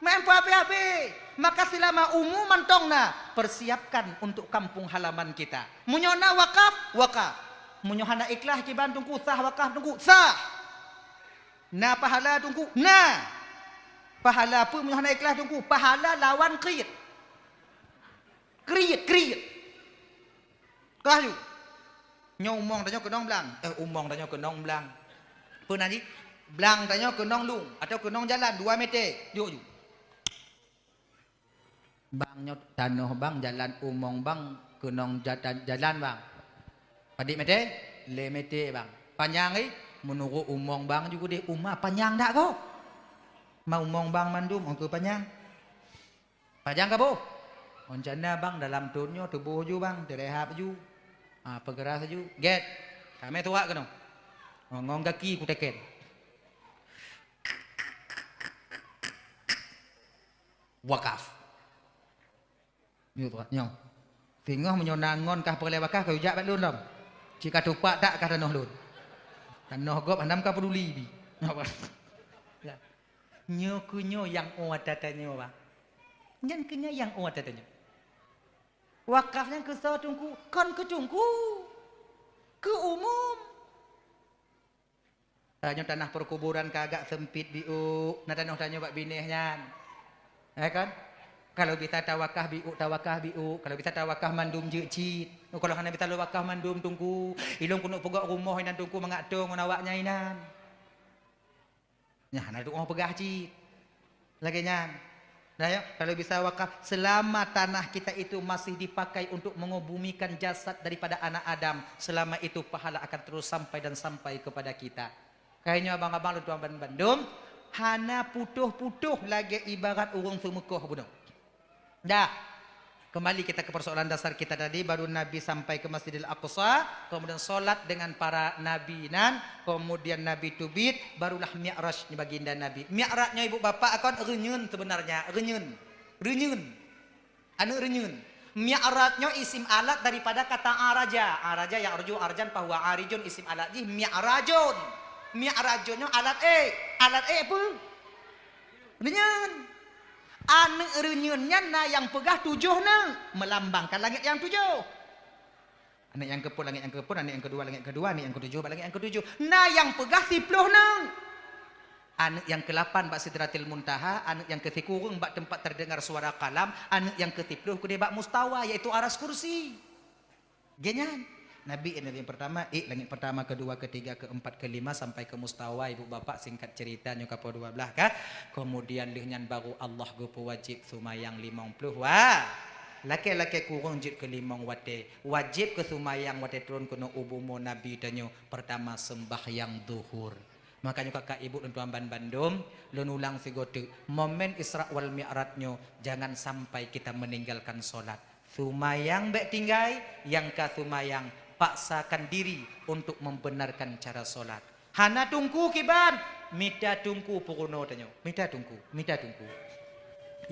Meu'en peuhabéh-habéh. Maka selama umu mantong na, persiapkan untuk kampung halaman kita. Meunyoe na wakaf, wakaf. Meunyoe hana ikhlas kiban teungku, sah wakaf teungku, sah. Na pahala teungku, na. Pahala peue meunyoe hana ikhlas teungku? Pahala lawan kriet. Kriet, kriet. Kah ju. Nyoe umong tanyoe keunong blang. Eh, umong tanyoe keunong blang. Peue nan jih? Blang tanyoe keunong lueng atawa keunong jalan dua meter. Jok ju. Bang nyoe tanoh bang, jalan umong bang, keunong jata-, jalan bang. Padit meter? Lhée meter bang. Panyang ih? Meunurot umong bang ju keudeh uma panyang dak gob? Ma umong bang mandum ongkeu panyang. Panyang ka boh? Rencana bang dalam thon nyoe teuboh ju bang, teurehab ju. Ah, peugeurah ju. Gét. Kamé tuwak keunoe. Ngon gaki kuteken. Wakaf. Nyoe, nyoe. Singoh meunyoe na ngon kah peureulée wakaf, kah ujak bak lôn lom. Cit ka tupak dak kah tanoh lôn. Tanoh gob hana ka peuduli bi. Ya. Nyoe keuh nyoe nyang ôh ata tanyoe, Bang. Nyan keuh nyoe nyang ôh ata tanyoe. Wakaf nyan keu soe teungku? Kon keu teungku. Keu umum. Tanyoe tanah perkuburan ka agak sempit biuk, na tanoh tanyoe bak binéh nyan. Eh kan? Kalau bisa tawakah biuk, tawakah biuk. Kalau bisa tawakah mandum jeuet cit. Kalau hana bisa lôn wakah mandum teungku, ilôn keuneuk peugöt rumoh inan teungku mangat toe ngon awak nyan inan. Nyan hana tuoh peugah cit. Lagée nyan. Nah, ya, kalau bisa wakaf, selama tanah kita itu masih dipakai untuk mengebumikan jasad daripada anak Adam, selama itu pahala akan terus sampai dan sampai kepada kita. Kayaknya abang-abang lôn tuan ban-, bandum, hana putôh-putôh lagée ibarat ureuëng seumeukoh bunoe. Dah. Kembali kita ke persoalan dasar kita tadi, baru Nabi sampai ke Masjidil Aqsa, kemudian sholat dengan para nabi nan, kemudian Nabi teubiet, barulah Mi'raj ni baginda Nabi. Mi'raj nyoe ibu bapak akon reunyeun sebenarnya, reunyeun. Reunyeun. Aneuëk reunyeun. Mi'raj nyoe isim alat daripada kata araja. Araja ya'ruju arjan fahuwa arijun isim alat jih mi'rajun. Mi'rajun nyoe alat ék. Alat ék peue? Reunyeun. Aneuëk reunyeun nyan na nyang peugah tujoh neuk, meulambangkan langét nyang tujoh. Aneuëk nyang keupeuet langét nyang keupeuet, aneuëk nyang keudua langét keudua, aneuëk nyang keutujoh bak langét nyang keutujoh. Na nyang peugah siploh neuk. Aneuk nyang keulapan bak Sidratil Muntaha, aneuk nyang kesikureueng bak teumpat terdengar suara kalam, aneuk nyang kesiploh keudeh bak mustawa, yaitu aras kursi. Geuhnyan, Nabi nyang pertama, ék langét pertama, kedua, ketiga, keempat, kelima, sampai ke mustawa ibu bapak, singkat cerita nyoe kapoh dua blah ka. Kemudian lheueh nyan baru Allah geupeuwajib seumayang limong ploh wa-, lakée-lakée kureueng jeuet keu limong watée. Wajéb keu seumayang watée turun keunoe u bumoe Nabi tanyoe pertama sembahyang zuhur. Makanya kakak ibu dan tuan ban bandum, lôn ulang sigoe teuk, momen Isra wal Mi'raj nyoe jangan sampai kita meninggalkan solat. Seumayang bék tinggai, nyang ka seumayang paksakan diri untuk membenarkan cara solat. Hana teungku kiban, mita teungku peurunoe tanyoe, mita teungku, mita teungku.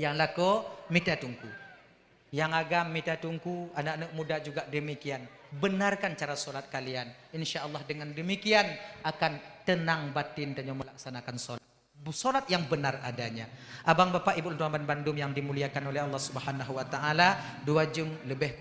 Nyang lakoe mita teungku. Nyang agam mita teungku, anak-anak muda juga demikian. Benarkan cara solat kalian. Insya Allah dengan demikian akan tenang batin tanyoe melaksanakan solat. Solat yang benar adanya. Abang, bapak, ibu, tuan ban bandum yang dimuliakan oleh Allah Subhanahu wa taala, dua jeuem leubeh